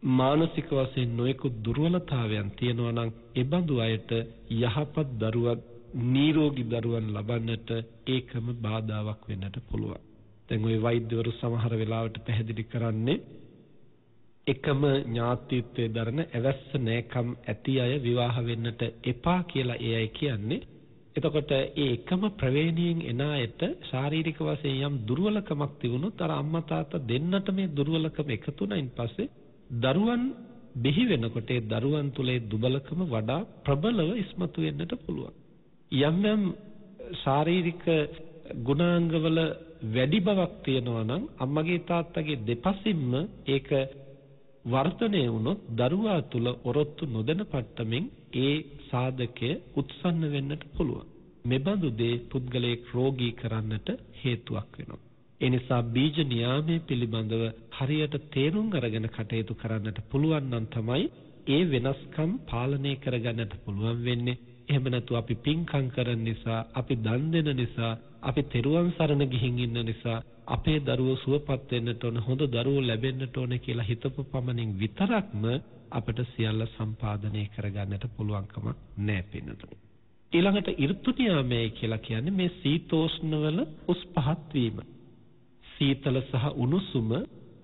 D: මානසික වශයෙන් නොයෙකුත් දුර්වලතාවයන් තියෙනවා නම් ඒ බඳු අයට යහපත් දරුවන්, නිරෝගී දරුවන් ලබන්නට ඒකම බාධාවක් වෙන්නට පුළුවන්. දැන් ඔය වෛද්‍යවරු සමහර වෙලාවට පැහැදිලි කරන්නේ එකම ඥාතිත්වයේ දරන ඇවැස්ස නෑකම් ඇති අය විවාහ වෙන්නට එපා කියලා ඒ අය කියන්නේ. එතකොට ඒ එකම ප්‍රවේණියෙන් එන අයට ශාරීරික වශයෙන් යම් දුර්වලකමක් තිබුණොත් අර අම්මා තාත්තා දෙන්නට මේ දුර්වලකම එකතු වුණයින් පස්සේ දරුවන් බිහි වෙනකොට ඒ දරුවන් තුල ඒ දුබලකම වඩා ප්‍රබලව ඉස්මතු වෙන්නට පුළුවන්. යම් යම් ශාරීරික ගුණාංගවල වැඩි බවක් තියෙනවා නම් අම්මගේ තාත්තගේ දෙපසින්ම ඒක වර්ධනය වුණොත් දරුවා තුල ඔරොත්තු නොදෙන පට්ටමින් ඒ සාධකය උත්සන්න වෙන්නට පුළුවන්. මෙබඳු දේ පුද්ගලයෙක් රෝගී කරන්නට හේතුවක් වෙනවා. ඒ නිසා බීජ නියාමයේ පිළිබඳව හරියට තේරුම් අරගෙන කටයුතු කරන්නට පුළුවන් නම් තමයි ඒ වෙනස්කම් පාලනය කරගන්නට පුළුවන් වෙන්නේ. එහෙම නැතුව අපි පින්කම් කරන නිසා, අපි දන් දෙන නිසා, අපි තෙරුවන් සරණ ගිහින් ඉන්න නිසා අපේ දරුවෝ සුවපත් වෙන්නට ඕන, හොඳ දරුවෝ ලැබෙන්නට ඕන කියලා හිතපු පමණින් විතරක්ම අපට සියල්ල සම්පාදනය කරගන්නට පුළුවන්කමක් නෑ පින්නතුනි. ඊළඟට ඍතු නියාමය කියලා කියන්නේ මේ සීතෝෂ්ණවල උස් පහත් වීම. සීතල සහ උණුසුම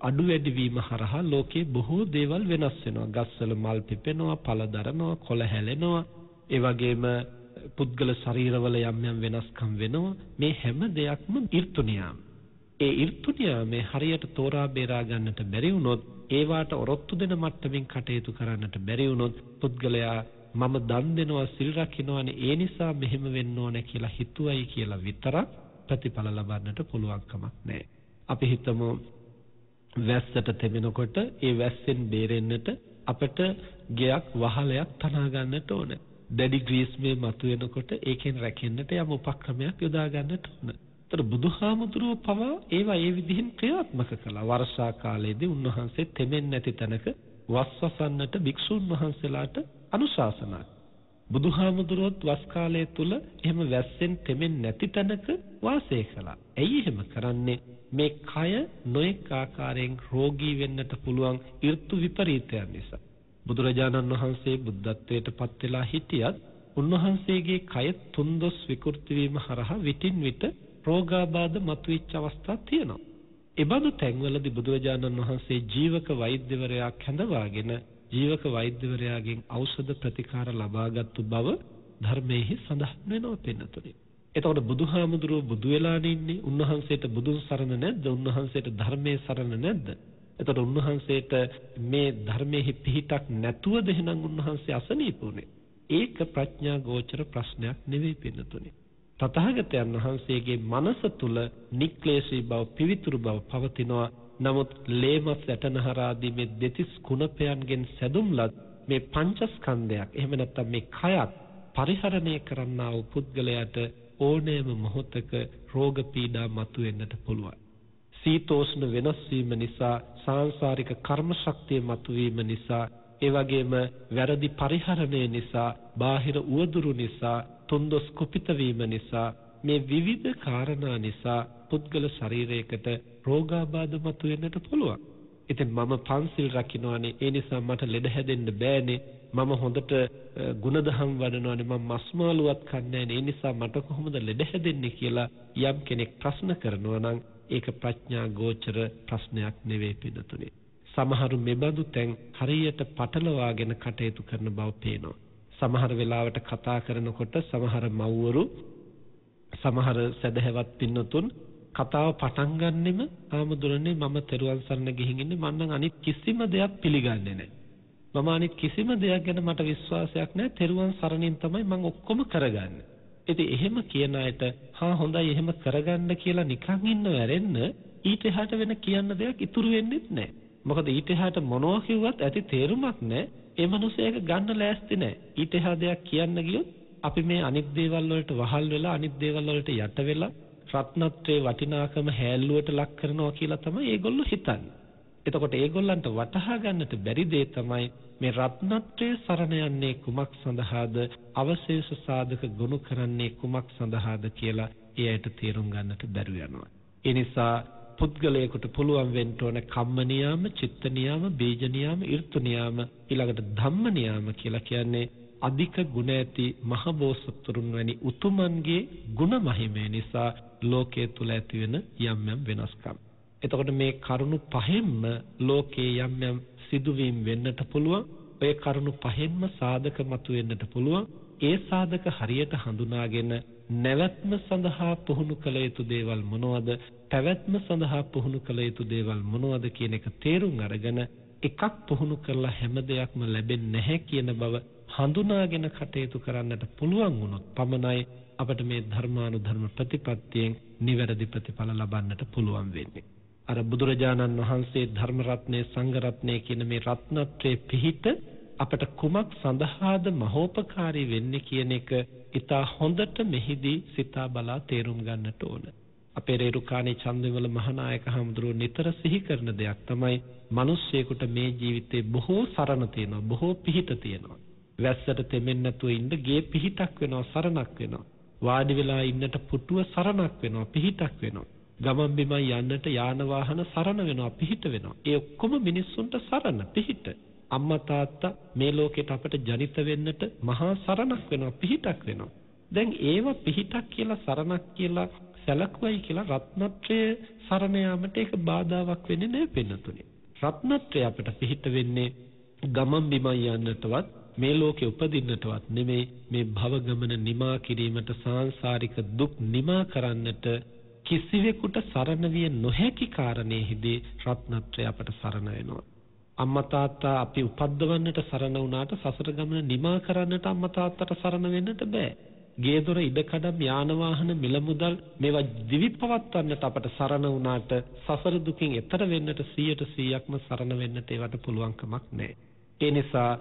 D: අඩු වැඩි වීම හරහා ලෝකයේ බොහෝ දේවල් වෙනස් වෙනවා. ගස්වල මල් පිපෙනවා, පළ දරනවා, කොළ හැලෙනවා. ඒ වගේම පුද්ගල ශරීරවල යම් යම් වෙනස්කම් වෙනවා. මේ හැම දෙයක්ම ඍතු නියාම. ඒ ඍතු නියාමේ හරියට තෝරා බේරා ගන්නට බැරි වුණොත්, ඒවාට ඔරොත්තු දෙන මට්ටමින් කටයුතු කරන්නට බැරි වුණොත් පුද්ගලයා මම දන් දෙනවා, සිල් රකින්නවානේ, ඒ නිසා මෙහෙම වෙන්න ඕනේ කියලා හිතුවයි කියලා විතරක් ප්‍රතිඵල ලබන්නට පුළුවන් කමක් නැහැ. අපි හිතමු වැස්සට තෙමෙනකොට ඒ වැස්සෙන් බේරෙන්නට අපට ගෙයක් වහලයක් තනා ගන්නට ඕන. දැඩි ග්‍රීස්මය මතුවෙනකොට ඒකෙන් රැකෙන්නට යම් උපක්‍රමයක් යොදා ගන්නට ඕන. ඒතර බුදුහාමුදුරුවෝ පවා ඒවා ඒ විදිහෙන් ක්‍රියාත්මක කළා. වර්ෂා කාලයේදී උන්වහන්සේ තෙමෙන්නේ නැති තැනක වස් වසන්නට භික්ෂුන් වහන්සේලාට අනුශාසනා. බුදුහාමුදුරුවොත් වස් කාලය තුල එහෙම වැස්සෙන් තෙමෙන්නේ නැති තැනක වාසය කළා. ඇයි එහෙම කරන්නේ? මේ කය නොඑක ආකාරයෙන් රෝගී වෙන්නට පුළුවන් ඍතු විපරීතයන් නිසා. බුදුරජාණන් වහන්සේ බුද්ධත්වයට පත් වෙලා හිටියත් උන්වහන්සේගේ කය තුන්දොස් විකෘති වීම හරහා විටින් විට රෝගාබාධ මතුවෙච්ච අවස්ථා තියෙනවා. එබඳු තැන්වලදී බුදුරජාණන් වහන්සේ ජීවක වෛද්‍යවරයා කැඳවාගෙන ජීවක වෛද්‍යවරයාගෙන් ඖෂධ ප්‍රතිකාර ලබාගත්තු බව ධර්මයේහි සඳහන් වෙනවා පින්නතුනි. එතකොට බුදුහාමුදුරුවෝ බුදු වෙලානේ ඉන්නේ. උන්වහන්සේට බුදුන් සරණ නැද්ද? උන්වහන්සේට ධර්මයේ සරණ නැද්ද? එතකොට උන්වහන්සේට මේ ධර්මයේ පිහිටක් නැතුවද එහෙනම් උන්වහන්සේ අසනීප වුණේ? ඒක ප්‍රඥා ගෝචර ප්‍රශ්නයක් නෙවෙයි පින්නතුනි. තථාගතයන් වහන්සේගේ මනස තුල නික්ලේශී බව, පිවිතුරු බව පවතිනවා. නමුත් ලේමස් ඇටනහර ආදී මේ දෙතිස් කුණපයන්ගෙන් සැදුම් ලද මේ පංචස්කන්ධයක්, එහෙම නැත්නම් මේ කයත් පරිහරණය කරන්නා වූ පුද්ගලයාට ඕනෑම මොහොතක රෝග පීඩා මතුවෙන්නට පුළුවන්. සීතෝෂ්ණ වෙනස් වීම නිසා, සාංසාරික කර්ම ශක්තිය මතුවීම නිසා, ඒ වගේම වැරදි පරිහරණය නිසා, බාහිර උවදුරු නිසා, තුන්දොස් කුපිත වීම නිසා, මේ විවිධ කාරණා නිසා පුද්ගල ශරීරයකට රෝගාබාධ මතුවෙන්නට පුළුවන්. ඉතින් මම පන්සිල් රකින්නවානේ, ඒ නිසා මට ලෙඩ හැදෙන්න බෑනේ. මම හොඳට ගුණදහම් වඩනවානේ, මම මස් මාළුවත් කන්නේ නෑනේ, ඒ නිසා මට කොහොමද ලෙඩ හැදෙන්නේ කියලා යම් කෙනෙක් ප්‍රශ්න කරනවා නම් ඒක ප්‍රඥා ගෝචර ප්‍රශ්නයක් නෙවෙයි පින්නතුනේ. සමහරු මෙබඳු තැන් හරියට පටලවාගෙන කටයුතු කරන බව පේනවා. සමහර වෙලාවට කතා කරනකොට සමහර මව්වරු, සමහර සදහැවත් පින්නතුන් කතාව පටන් ගන්නෙම ආමුදුරනේ මම තෙරුවන් සරණ ගිහින් ඉන්නේ, මං නම් අනිත් කිසිම දෙයක් පිළිගන්නේ නැහැ. මම අනිත් කිසිම දෙයක් ගැන මට විශ්වාසයක් නැහැ. තෙරුවන් සරණින් තමයි මං ඔක්කොම කරගන්නේ. ඉතින් එහෙම කියන අයට හා හොඳයි එහෙම කරගන්න කියලා නිකන් ඉන්න වැරෙන්න ඊට එහාට වෙන කියන්න දෙයක් ඉතුරු වෙන්නෙත් නැහැ. මොකද ඊට එහාට මොනවා කිව්වත් ඇති තේරුමක් නැහැ. ඒ මනුස්සයා ඒක ගන්න ලෑස්ති නැහැ. ඊට එහා දෙයක් කියන්න ගියොත් අපි මේ අනිත් දේවල් වලට වහල් වෙලා අනිත් දේවල් වලට යට වෙලා රත්නත්‍රයේ වටිනාකම හැල්ලුවට ලක් කරනවා කියලා තමයි ඒගොල්ලෝ හිතන්නේ. එතකොට ඒගොල්ලන්ට වටහා ගන්නට බැරි දේ තමයි මේ රත්නත්‍රයේ සරණ යන්නේ කුමක් සඳහාද, අවශේෂ සාධක ගොනු කරන්නේ කුමක් සඳහාද කියලා ඒ අයට තේරුම් ගන්නට බැරුව යනවා. ඒ නිසා පුද්ගලයෙකුට පුළුවන් වෙන්න ඕන කම්ම නියාම, චිත්ත නියාම, බීජ නියාම, ඍතු නියාම, ඊළඟට ධම්ම නියාම කියලා කියන්නේ අධික ගුණ ඇති මහබෝසත්තුරුන් වැනි උතුමන්ගේ ගුණ මහිමය නිසා ලෝකයේ තුල ඇතිවෙන යම් යම් වෙනස්කම්. එතකොට මේ කරුණු පහෙන්ම ලෝකයේ යම් යම් සිදුවීම් වෙන්නට පුළුවන්. ඔය කරුණු පහෙන්ම සාධක මතුවෙන්නට පුළුවන්. ඒ සාධක හරියට හඳුනාගෙන නැවැත්ම සඳහා පුහුණු කළ යුතු දේවල් මොනවද, පැවැත්ම සඳහා පුහුණු කළ යුතු දේවල් මොනවද කියන එක තේරුම් අරගෙන එකක් පුහුණු කරලා හැම දෙයක්ම ලැබෙන්නේ නැහැ කියන බව හඳුනාගෙන කටයුතු කරන්නට පුළුවන් වුණොත් පමණයි අපට මේ ධර්මානුධර්ම ප්‍රතිපත්තියෙන් නිවැරදි ප්‍රතිඵල ලබන්නට පුළුවන් වෙන්නේ. අර බුදුරජාණන් වහන්සේ ධර්ම රත්නය, සංඝ රත්නය කියන මේ රත්නත්‍රයේ පිහිට අපට කුමක් සඳහාද මහෝපකාරී වෙන්නේ කියන එක ඉතා හොඳට මෙහිදී සිතා බලා තේරුම් ගන්නට ඕන. අපේ රේරුකාණේ චන්දවිමල මහානායක හාමුදුරුවෝ නිතර සිහි කරන දෙයක් තමයි මිනිස්සෙකුට මේ ජීවිතේ බොහෝ සරණ තියෙනවා, බොහෝ පිහිට තියෙනවා. වැස්සට තෙමෙන්නේ නැතුව ඉන්න ගේ පිහිටක් වෙනවා, සරණක් වෙනවා. වාඩි වෙලා ඉන්නට පුටුව සරණක් වෙනවා, පිහිටක් වෙනවා. ගමන් බිමන් යන්නට යාන වාහන සරණ වෙනවා, පිහිට වෙනවා. ඒ ඔක්කොම මිනිස්සුන්ට සරණ, පිහිට. අම්මා තාත්තා මේ ලෝකෙට අපට ජනිත වෙන්නට මහා සරණක් වෙනවා, පිහිටක් වෙනවා. දැන් ඒව පිහිටක් කියලා සරණක් කියලා සැලකුවයි කියලා රත්නත්‍රය සරණ යාමට ඒක බාධාවක් වෙන්නේ නැහැ පින්නතුනේ. රත්නත්‍රය අපට පිහිට වෙන්නේ ගමන් බිමන් යන්නටවත් මේ ලෝකෙ උපදින්නටවත් නෙමෙයි, මේ භව ගමන නිමා කිරීමට, සාංසාරික දුක් නිමා කරන්නට කිසිවෙකුට සරණ විය නොහැකි කාරණේහිදී රත්නත්‍රය අපට සරණ වෙනවා. අම්මා තාත්තා අපි උපද්දවන්නට සරණ වුණාට සසර ගමන නිමා කරන්නට අම්මා තාත්තට සරණ වෙන්නට බෑ. ගේ දොර ඉඩකඩම් යාන වාහන මිල මුදල් මේවා දිවි පවත්වන්නට අපට සරණ වුණාට සසර දුකින් එතර වෙන්නට 100%ක්ම සරණ වෙන්නට ඒවට පුළුවන් කමක් නැහැ. ඒ නිසා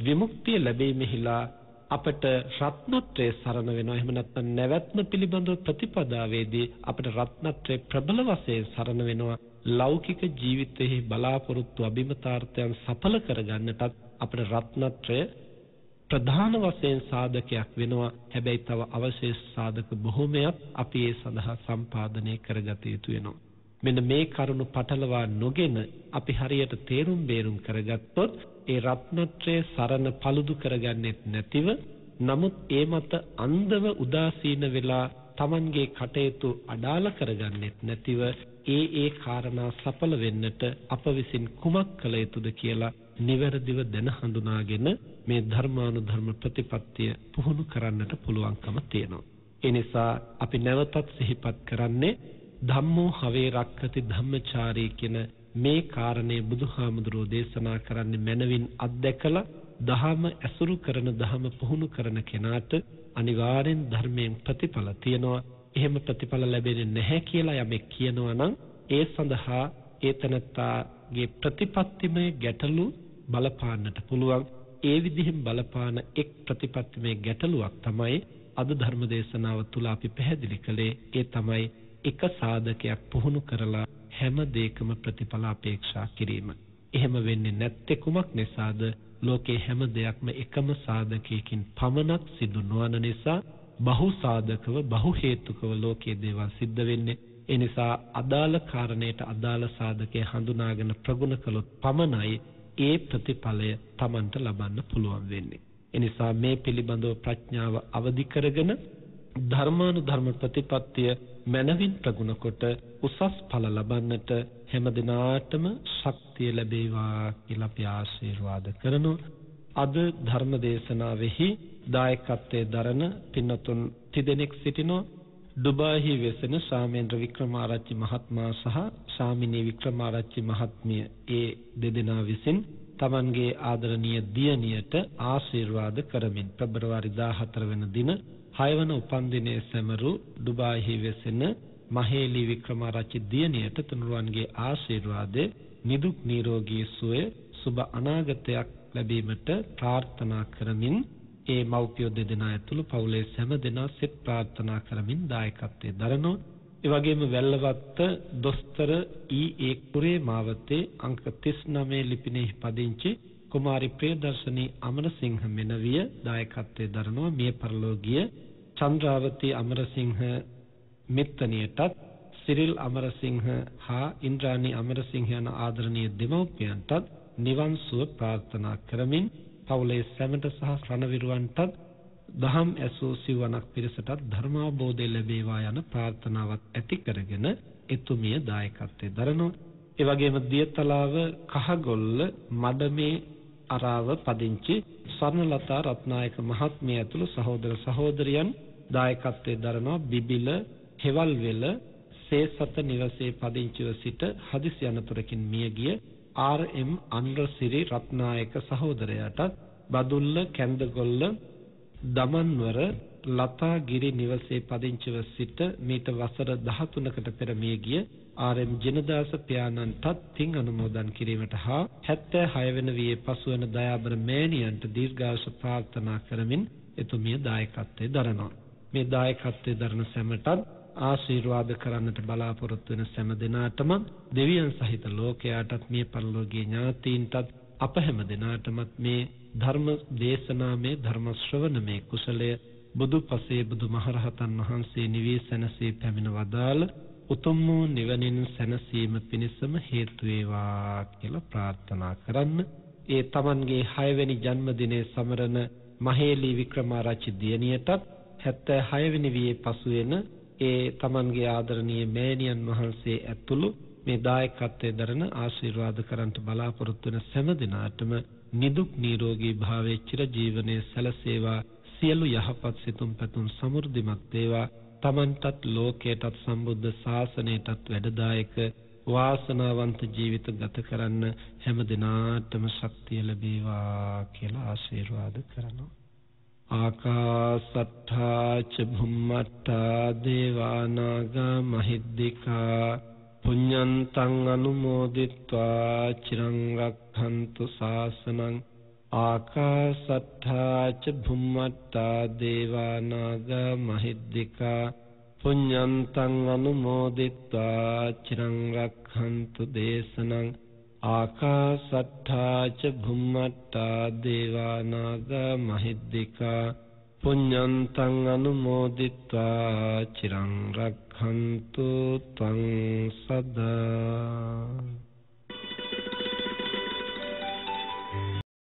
D: විමුක්තිය ලැබීමෙහිලා අපට රත්නත්‍රය සරණ වෙනවා. එහෙම නැත්නම් නැවැත්ම පිළිබඳව ප්‍රතිපදාවේදී අපට රත්නත්‍රය ප්‍රබල වශයෙන් සරණ වෙනවා. ලෞකික ජීවිතයේ බලාපොරොත්තු අභිමතාර්ථයන් සඵල කරගන්නටත් අපට රත්නත්‍රය ප්‍රධාන වශයෙන් සාධකයක් වෙනවා. හැබැයි තව අවශේෂ සාධක බොහොමයක් අපි ඒ සඳහා සම්පාදනය කරගත යුතු වෙනවා. මෙන්න මේ කරුණු පටලවා නොගෙන අපි හරියට තේරුම් බේරුම් කරගත්තොත් ඒ රත්නත්‍රයේ සරණ පළුදු කරගන්නෙත් නැතිව, නමුත් ඒ මත අන්ධව උදාසීන වෙලා Tamanගේ කටයුතු අඩාල කරගන්නෙත් නැතිව ඒ ඒ කාරණා සඵල වෙන්නට අප විසින් කුමක් කළ යුතුද කියලා නිවැරදිව දැන හඳුනාගෙන මේ ධර්මානුධර්ම ප්‍රතිපත්තිය පුහුණු කරන්නට පුළුවන්කම තියෙනවා. ඒ නිසා අපි නැවතත් සිහිපත් කරන්නේ ධම්මෝ හවේ රක්ඛති ධම්මචාරී කියන මේ කාරණය බුදුහාමුදුරුවෝ දේශනා කරන්නේ මනවින් අත්දැකලා දහම ඇසුරු කරන, දහම පුහුණු කරන කෙනාට අනිවාර්යෙන් ධර්මයෙන් ප්‍රතිඵල තියෙනවා. එහෙම ප්‍රතිඵල ලැබෙන්නේ නැහැ කියලා යමෙක් කියනවා නම් ඒ සඳහා ඒ තැනැත්තාගේ ප්‍රතිපත්තිමය ගැටලු බලපාන්නට පුළුවන්. ඒ විදිහෙන් බලපාන එක් ප්‍රතිපත්තිමය ගැටලුවක් තමයි අද ධර්ම දේශනාව තුළ අපි පැහැදිලි කළේ. ඒ තමයි එක සාධකයක් පුහුණු කරලා හැම දෙයකම ප්‍රතිඵල අපේක්ෂා කිරීම. එහෙම වෙන්නේ නැත්තේ කුමක් නිසාද? ලෝකේ හැම දෙයක්ම එකම සාධකයකින් පමණක් සිදු නොවන නිසා බහු සාධකව බහු හේතුකව ලෝකයේ දේවල් සිද්ධ වෙන්නේ. ඒ නිසා අදාළ කාරණයට අදාළ සාධකය හඳුනාගෙන ප්‍රගුණ කළොත් පමණයි ඒ ප්‍රතිඵලය Tamanට ලබන්න පුළුවන් වෙන්නේ. ඒ නිසා මේ පිළිබඳව ප්‍රඥාව අවදි කරගෙන ධර්මානුධර්ම ප්‍රතිපත්තිය මනවින් ප්‍රගුණ කොට උසස් ඵල ලබන්නට හැම දිනාටම ශක්තිය ලැබේවා කියලා අපි ආශිර්වාද කරනවා. අද ධර්ම දේශනාවෙහි දායකත්වයේ දරන පින්වතුන් තිදෙනෙක් සිටිනවා. ඩුබායිහි වෙසෙන ශාමේන්ද්‍ර වික්‍රමාරච්චි මහත්මයා සහ ශාමිනී වික්‍රමාරච්චි මහත්මිය, ඒ දෙදෙනා විසින් තමන්ගේ ආදරණීය දියණියට ආශිර්වාද කරමින් පෙබරවාරි 14 වෙනි දින 6 වන උපන්දිනයේ සැමරු ඩුබායිහි වෙසෙන මහේලි වික්‍රමාරච්චි දියණියට තුනුරුවන්ගේ ආශිර්වාදය නිදුක් නිරෝගී සුවය සුබ අනාගතයක් ලැබීමට ප්‍රාර්ථනා කරමින් ඒ මව්පියෝ දෙදෙනා ඇතුළු පවුලේ සෑම දෙනා සෙත් ප්‍රාර්ථනා කරමින් දායකත්වයේ දරනවා. ඒ වගේම වැල්ලවත්ත දොස්තර ඊ.ඒ. කුරේ මාවතේ අංක 39 ලිපිනයෙහි පදිංචි කුමාරි ප්‍රියදර්ශනී අමරසිංහ මෙනවිය දායකත්වයේ දරනවා. මිය පරලෝකීය චන්ද්‍රාවති අමරසිංහ මෙත්තනියටත් සිරිල් අමරසිංහ හා ඉන්ද්‍රාණි අමරසිංහ යන ආදරණීය දෙමව්පියන්ටත් නිවන් සුව ප්‍රාර්ථනා කරමින් පවුලේ සැමට සහ රණවිරුවන්ටත් දහම් ඇසූ සිවණක් පිරිසටත් ධර්මාවබෝධය ලැබේවා යන ප්‍රාර්ථනාවත් ඇති කරගෙන එතුමිය දායකත්වයේ දරනවා. ඒ වගේම දියතලාව කහගොල්ල මඩමේ අරාව පදිංචි ස්වර්ණලතා රත්නායක මහත්මිය ඇතුළු සහෝදර සහෝදරියන් දායකත්වයේ දරනවා. බිබිල හෙවල්වෙල සේසත නිවසේ පදිංචිව සිට හදිසි අනතුරකින් මියගිය ආර්.එම්. අන්ද්‍රසිරි රත්නායක සහෝදරයාටත් බදුල්ල කැන්දගොල්ල දමන්වර ලතාගිරි නිවසේ පදිංචිව සිට මීට වසර 13කට පෙර මියගිය ආර්.එම්. ජිනදාස පියාණන්ටත් පින් අනුමෝදන් කිරීමට හා 76 වෙනි වියේ පසුවන දයාබර මෑණියන්ට දීර්ඝායුෂ ප්‍රාර්ථනා කරමින් එතුමිය දායකත්වයේ දරනවා. මේ දායකත්වයේ දරන සැමටත් ආශිර්වාද කරන්නට බලාපොරොත්තු වෙන සෑම දෙනාටම දෙවියන් සහිත ලෝකයාටත් මිය පරලෝකීය ඥාතීන්ටත් අප හැම දෙනාටමත් මේ ධර්ම දේශනාමය ධර්ම ශ්‍රවණමය කුසලය බුදු පසේ බුදු මහරහතන් වහන්සේ නිවී සැනසී පැමිණ වදාළ උතුම් වූ නිවනින් සැනසීම පිණිසම හේතු වේවා කියලා ප්‍රාර්ථනා කරන්න. ඒ තමන්ගේ 6 වෙනි ජන්මදිනයේ සමරන මහේලි වික්‍රමාරච්චි දියණියටත් 76 වෙනි වියේ පසු වෙන ඒ තමන්ගේ ආදරණීය මෑණියන් වහන්සේ ඇතුළු මේ දායකත්වයේ දරන ආශිර්වාද කරන්ට බලාපොරොත්තු වෙන සෑම දිනාටම නිදුක් නිරෝගී භාවයේ චිරජීවනයේ සැලසේවා. සියලු යහපත් සිතුම් පැතුම් සමෘද්ධිමත් වේවා. තමන්ටත් ලෝකයටත් සම්බුද්ධ ශාසනයටත් වැඩදායක වාසනාවන්ත ජීවිත ගත කරන්න හැම දිනාටම ශක්තිය ලැබේවා කියලා ආශිර්වාද කරනවා. ආකාසට්ඨා ච භුම්මට්ඨා දේවා නාග මහිද්దికා පුඤ්ඤන්තං අනුමෝදිත්වා චිරං රක්ඛන්තු ශාසනං. ආකාසට්ඨා ච භුම්මට්ඨා දේවා නාග මහිද්దికා පුඤ්ඤන්තං අනුමෝදිත්වා චිරං රක්ඛන්තු දේශනං. ආකාසට්ඨා ච භුම්මට්ඨා දේවා නාග මහිද්దికා පුඤ්ඤන්තං අනුමෝදිත්වා චිරං රක්ඛන්තු ත්වං සදා.